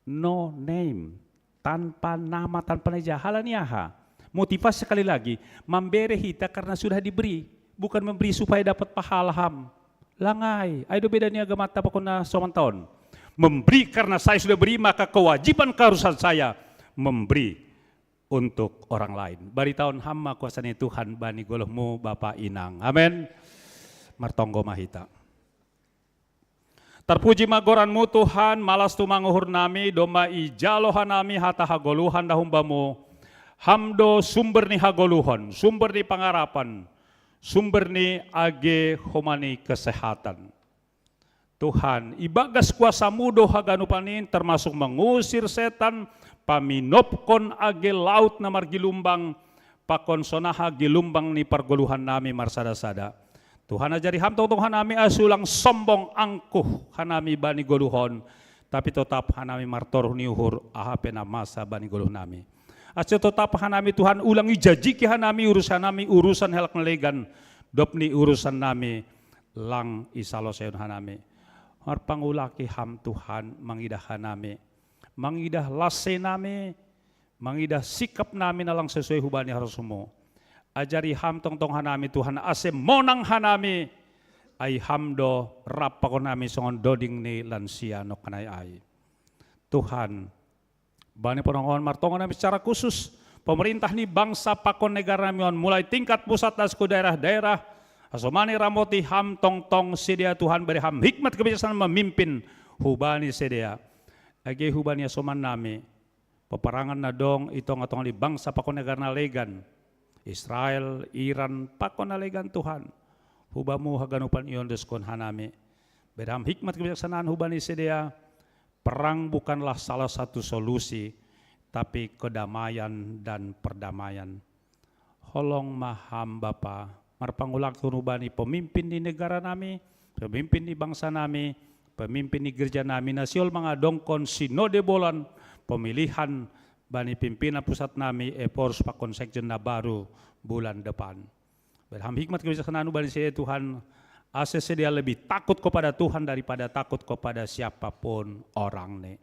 No name. Tanpa nama, tanpa naija. Halani aha? Motivasi sekali lagi, mambere hita karena sudah diberi, bukan memberi supaya dapat pahala ham. Langai, ai do beda ni agama tapa kona soman taon. Memberi karena saya sudah beri, maka kewajiban keharusan saya memberi untuk orang lain. Bari taon ham ma kuasa ni Tuhan bani golohmu Bapa Inang. Amen. Martonggo ma hita. Tarpuji ma goranmu Tuhan, malas tu manguhur nami, domma ijalo hanami hata hagoluhan dahum bamu. Ham do sumber ni hagoluhan, sumber ni pangarapan, sumber ni age homani kesehatan. Tuhan, ibagas kuasamu do haganupan in termasuk mengusir setan, paminopkon age laut na margilumbang, pakon sonaha gilumbang ni pargoluhan nami marsada-sada. Tuhan ajari ham tongtong hanami asulang sombong angkuh hanami bani goluhon, tapi totap hanami martoruh ni uhur aha pe na masa bani goluh nami. Ase totap hanami Tuhan ulang ijajiki hanami urus hanami urusan helak nalegan, dop ni urusan nami lang isaloseon hanami. Marpangulaki ham Tuhan mangidah hanami, mangidah lase nami, mangidah sikap nami na lang sesuai hubani harusmu. Ajari Ham tongtong hanami Tuhan, ase monang hanami, ai Ham do rap pakon nami songon doding ni lansia nongkanai ai. Tuhan, bani panongkonan martonggo nami secara khusus, pemerintah ni bangsa pakon negara nami on, mulai tingkat pusat las ku daerah-daerah, hasomani ramoti Ham tongtong sidea Tuhan, bere Ham hikmat kebijaksanaan memimpin hubani sidea. Age hubani hasoman nami, peperangan na dong i tonga-tonga ni bangsa pakon negara na legan, Israel, Iran, pakon na legan Tuhan. Hubamu haganupan iondoskon hanami. Bere Ham hikmat kebijaksanaan hubani sidea, perang bukanlah salah satu solusi, tapi kedamaian dan perdamaian. Holong ma Ham Bapa, marpangulak hubani pemimpin ni negara nami, pemimpin ni bangsa nami, pemimpin ni gereja nami, na sihol mangadongkon sinode bolan pemilihan bani pimpinan pusat nami, Ephorus pakon sekjen na baru bulan depan. Bere Ham hikmat kebijaksanaan hubani sidea Tuhan, ase sidea lebih takut kepada Tuhan daripada takut kepada siapapun orang ni.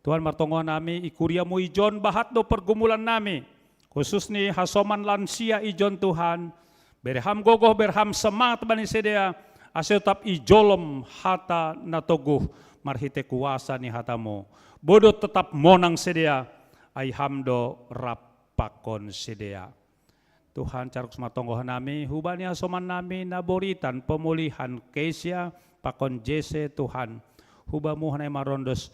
Tuhan, martonggo nami, i kuriamu ijon bahat do pergumulan nami, khusus ni hasoman lansia ijon Tuhan, bere Ham gogoh, bere Ham semangat bani sidea, ase tetap ijolom hata na toguh marhite kuasa ni hatamu. Bodo tetap monang sidea, ai Ham do rap pakon sidea. Tuhan, caruk martonggo hanami, hubani hasoman nami na boritan pemulihan Kesia pakon Jese Tuhan. Hubamu hanami marondos,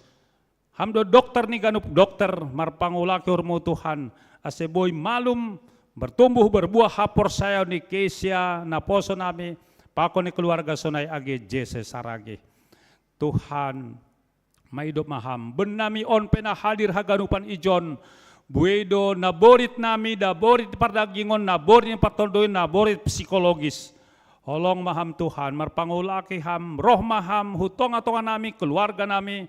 Ham do dokter ni ganup dokter, marpangulak uhurmu Tuhan, ase boi malum bertumbuh berbuah haporsayaon ni Kesia naposo nami, pakon ni keluarga sonai age Jese Saragih. Tuhan, maidop ma Ham, bennami on pe na hadir haganupan ijon, buei do na borit nami, na borit pardagingon, na borit ni partonduyon, na borit psikologis. Holong ma Ham Tuhan, marpangulaki Ham, roh ma Ham hu tonga-tonga nami, keluarga nami,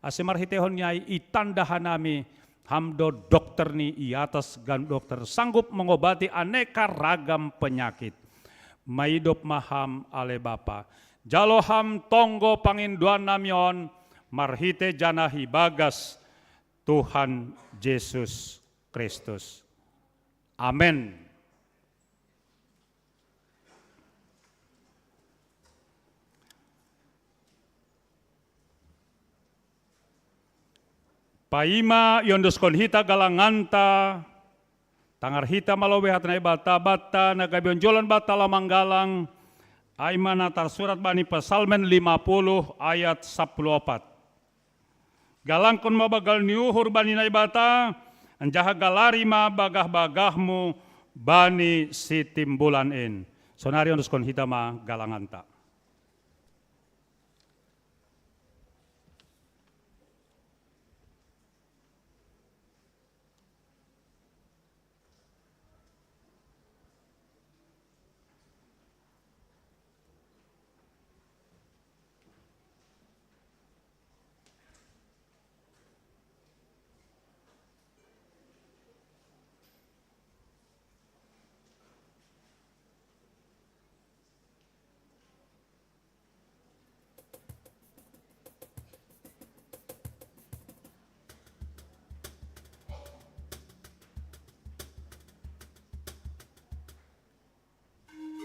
ase marhitehon ni ai itanda hanami, Ham do dokter ni i atas ganup dokter, sanggup mengobati aneka ragam penyakit. Maidop ma Ham ale Bapa. Jalo Ham tonggo pangindoan nami on, marhite janah ibagas Tuhan Jesus Kristus. Amen. Paima iondoskon hita galanganta, tangar hita ma lobei hata Naibata, banta na gabe onjolan banta laho manggalang, ai ma na tarsurat bani Psalmen lima puluh ayat sapuluh opat. Galangkon ma banggal ni uhur bani Naibata, anjaha galari ma bagah-bagahmu bani Sitimbulan in. Sonari ondoskon hita ma galanganta.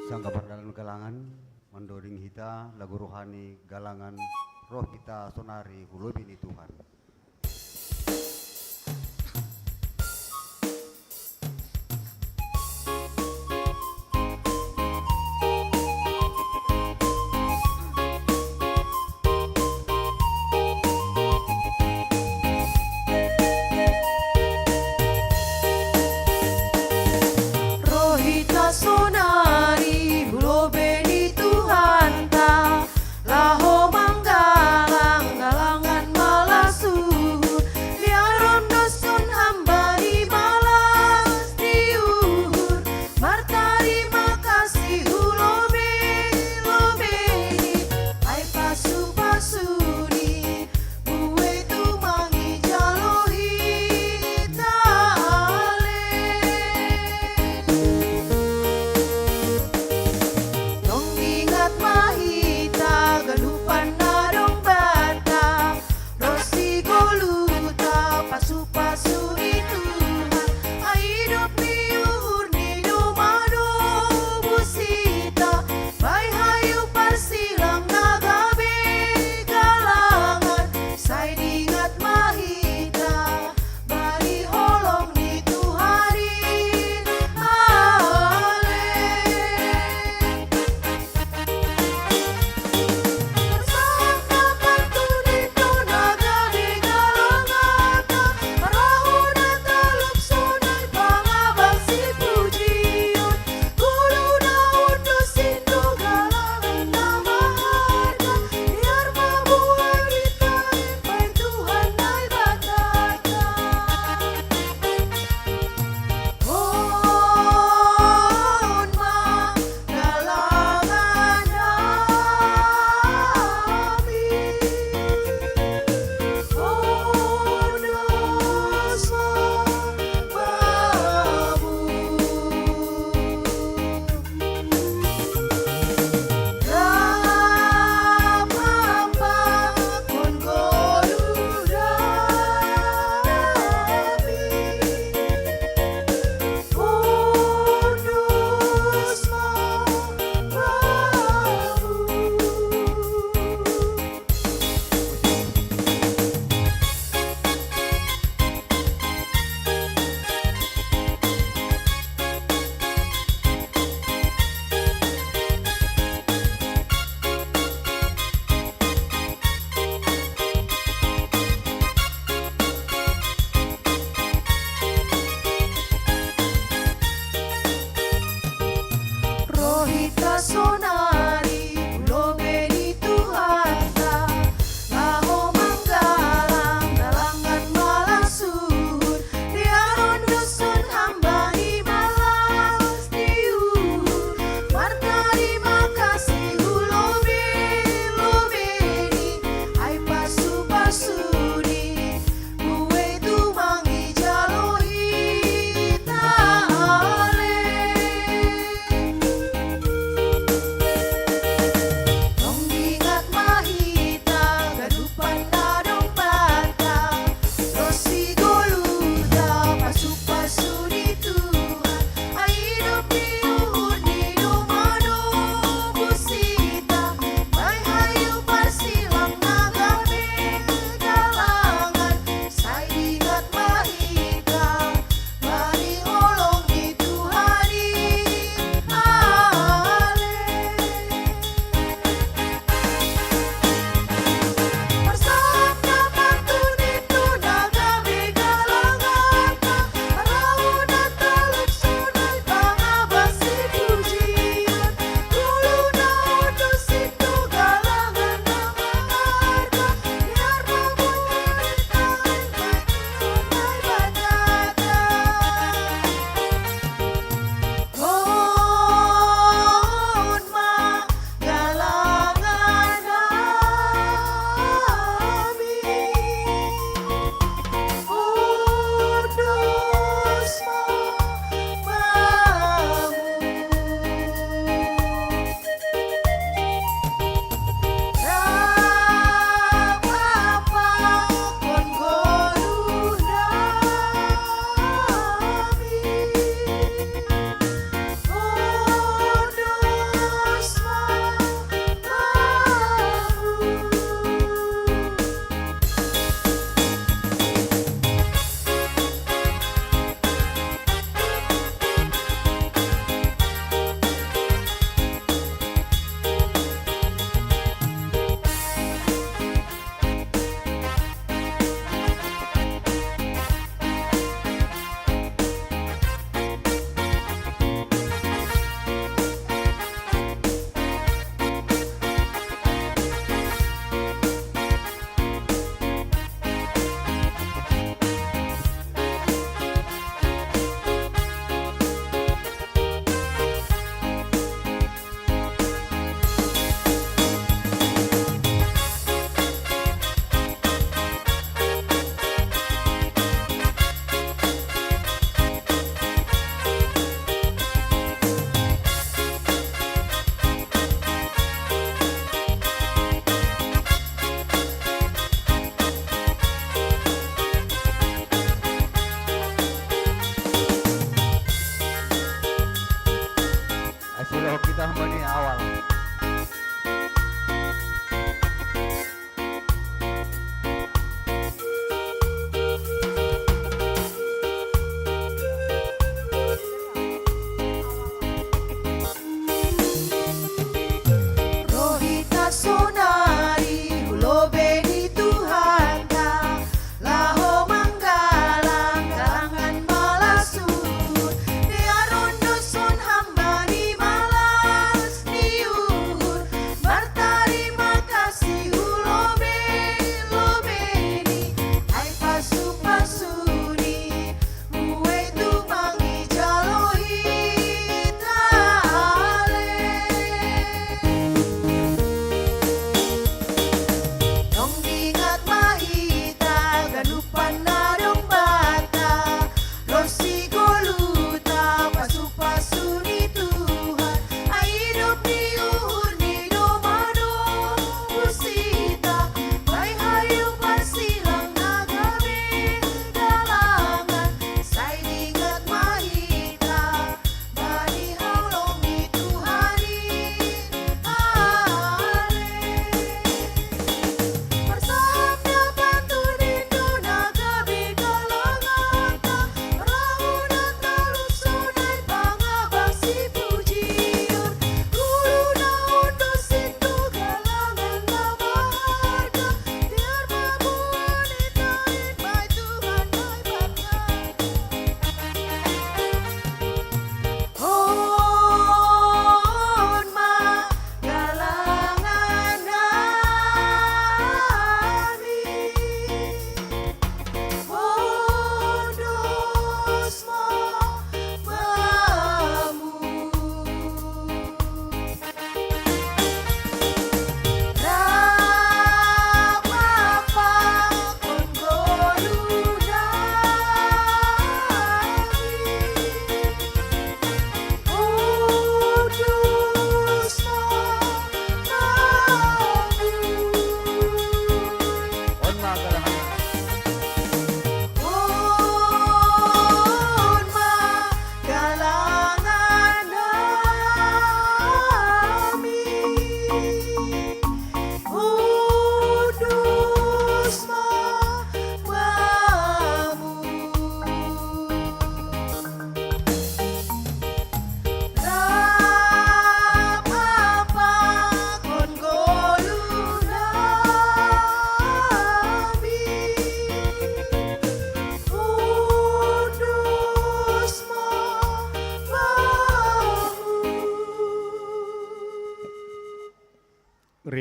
Sanggah pardalan galangan, mandoding hita lagu rohani galangan, roh hita sonari hu lobei ni Tuhan. Roh hita sonari hu lobei ni Tuhanta, laho manggalang, galangan ma las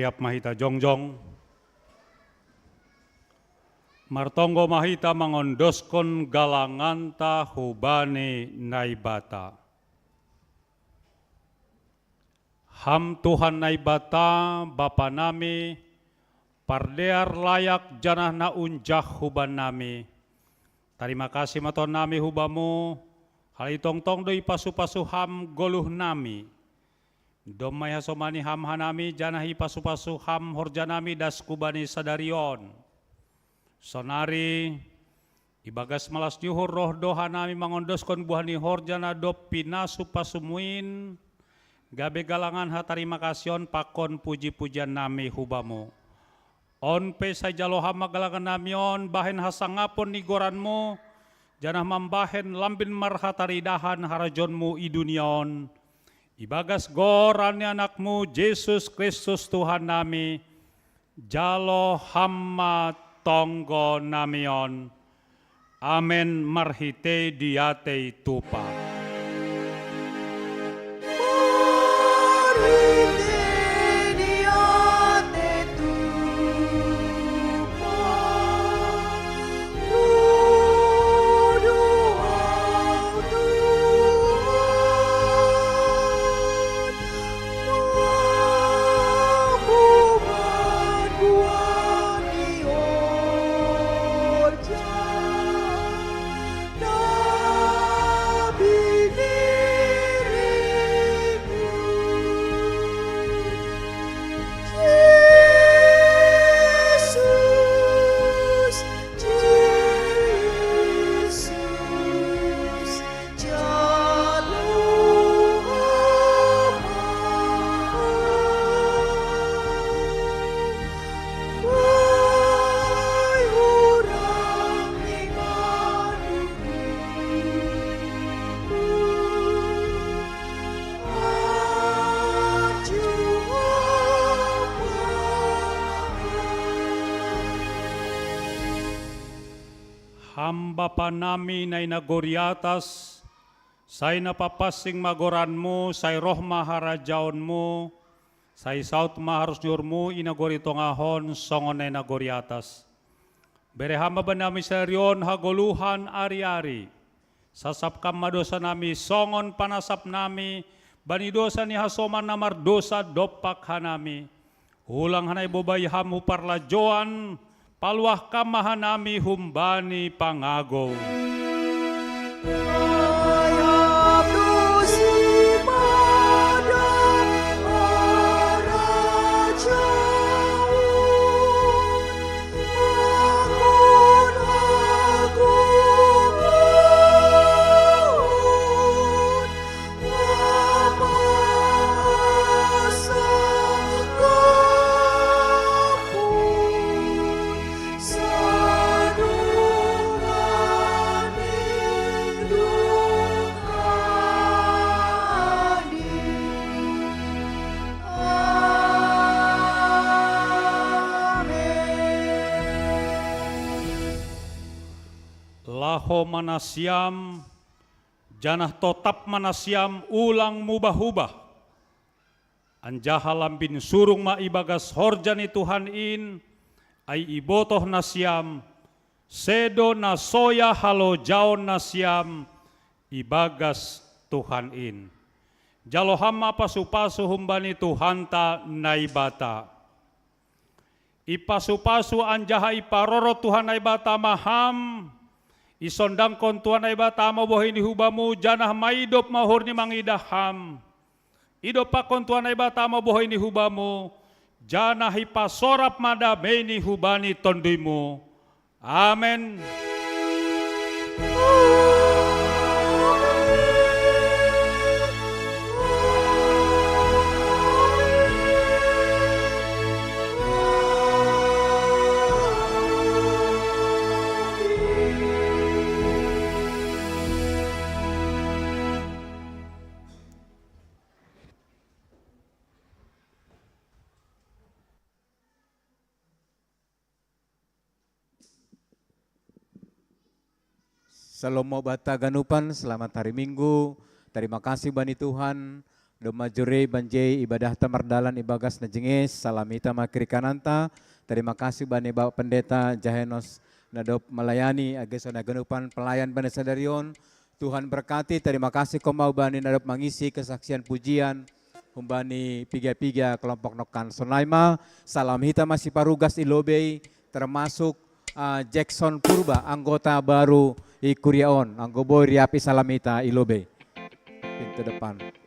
Siap ma hita jongjong. Martonggo ma hita mangondoskon galanganta hubani Naibata. Ham Tuhan Naibata, Bapa nami, pardear layak janah na unjah huban nami. Tarima kasih ma Tuhan nami hubamu, halani tongtong do ipasu-pasu Ham goluh nami. Domma ihasomani Ham hanami, janah ipasu-pasu Ham horja nami das hubani sadari on. Sonari, ibagas malas ni uhur roh do hanami mangondoskon buah ni horja na dob pinasu-pasumu in, gabe galangan hatarima kasih on pakon puji-pujian nami hubamu. On pe sai jalo Ham ma galangan nami on bahen hasangapon ni goranmu, janah mambahen lambin marhataridahan harajaonmu i dunia on. Ibagas goran ni AnakMu Jesus Kristus Tuhan nami, jalo Ham ma tonggo nami on. Amen, marhitei diatei tupa. Ham Bapa nami na i nagori atas, sai na papansing ma goranMu, sai roh ma harajaonMu, sai saut ma arus ni uhurMu i nagori tongah on songon na i nagori atas. Bere Ham ma bani nami sadari on hagoluhan ari-ari. Sasap Ham ma dosa nami songon panasap nami bani dosa ni hasoman na mardosa dompak hanami. Ulang hanami bobai Ham hu parlajouan, paluah Ham ma hanami humbani pangagou. Laho ma nasiam, janah totap ma nasiam, ulang mubah-ubah. Anjaha lambin surung ma ibagas horja ni Tuhan in, ai ibotoh nasiam, sedo na soya halojaon nasiam ibagas Tuhan in. Jalo Ham ma pasu-pasu humbani Tuhanta Naibata. Ipasu-pasu anjaha iparorot Tuhan Naibata ma Ham, isondangkon Tuhan Naibata ma bohi ni hubamu, janah maidop ma uhurni mangidah Ham. Idompakkon Tuhan Naibata ma bohi ni hubamu, janah ipasorap ma dameiNi hubani tonduymu. Amen. Salom ma banta ganupan, selamat hari Minggu. Tarima kasih bani Tuhan, Domma juri banjei ibadahta mardalan ibagas na jenges, salam hita ma kirikananta. Terima kasih bani Bapak Pendeta Jahenos na dob melayani age so na ganupan pelayan bani sadari on. Tuhan berkati, terima kasih koma bani na dob mangisi kesaksian pujian humbani piga-piga kelompok nongkan. Sonai ma, salam hita ma siparugas i lobei, termasuk uh, Jackson Purba, anggota baru i kuria on, anggo boi riap i salam hita i lobei. Pintu depan.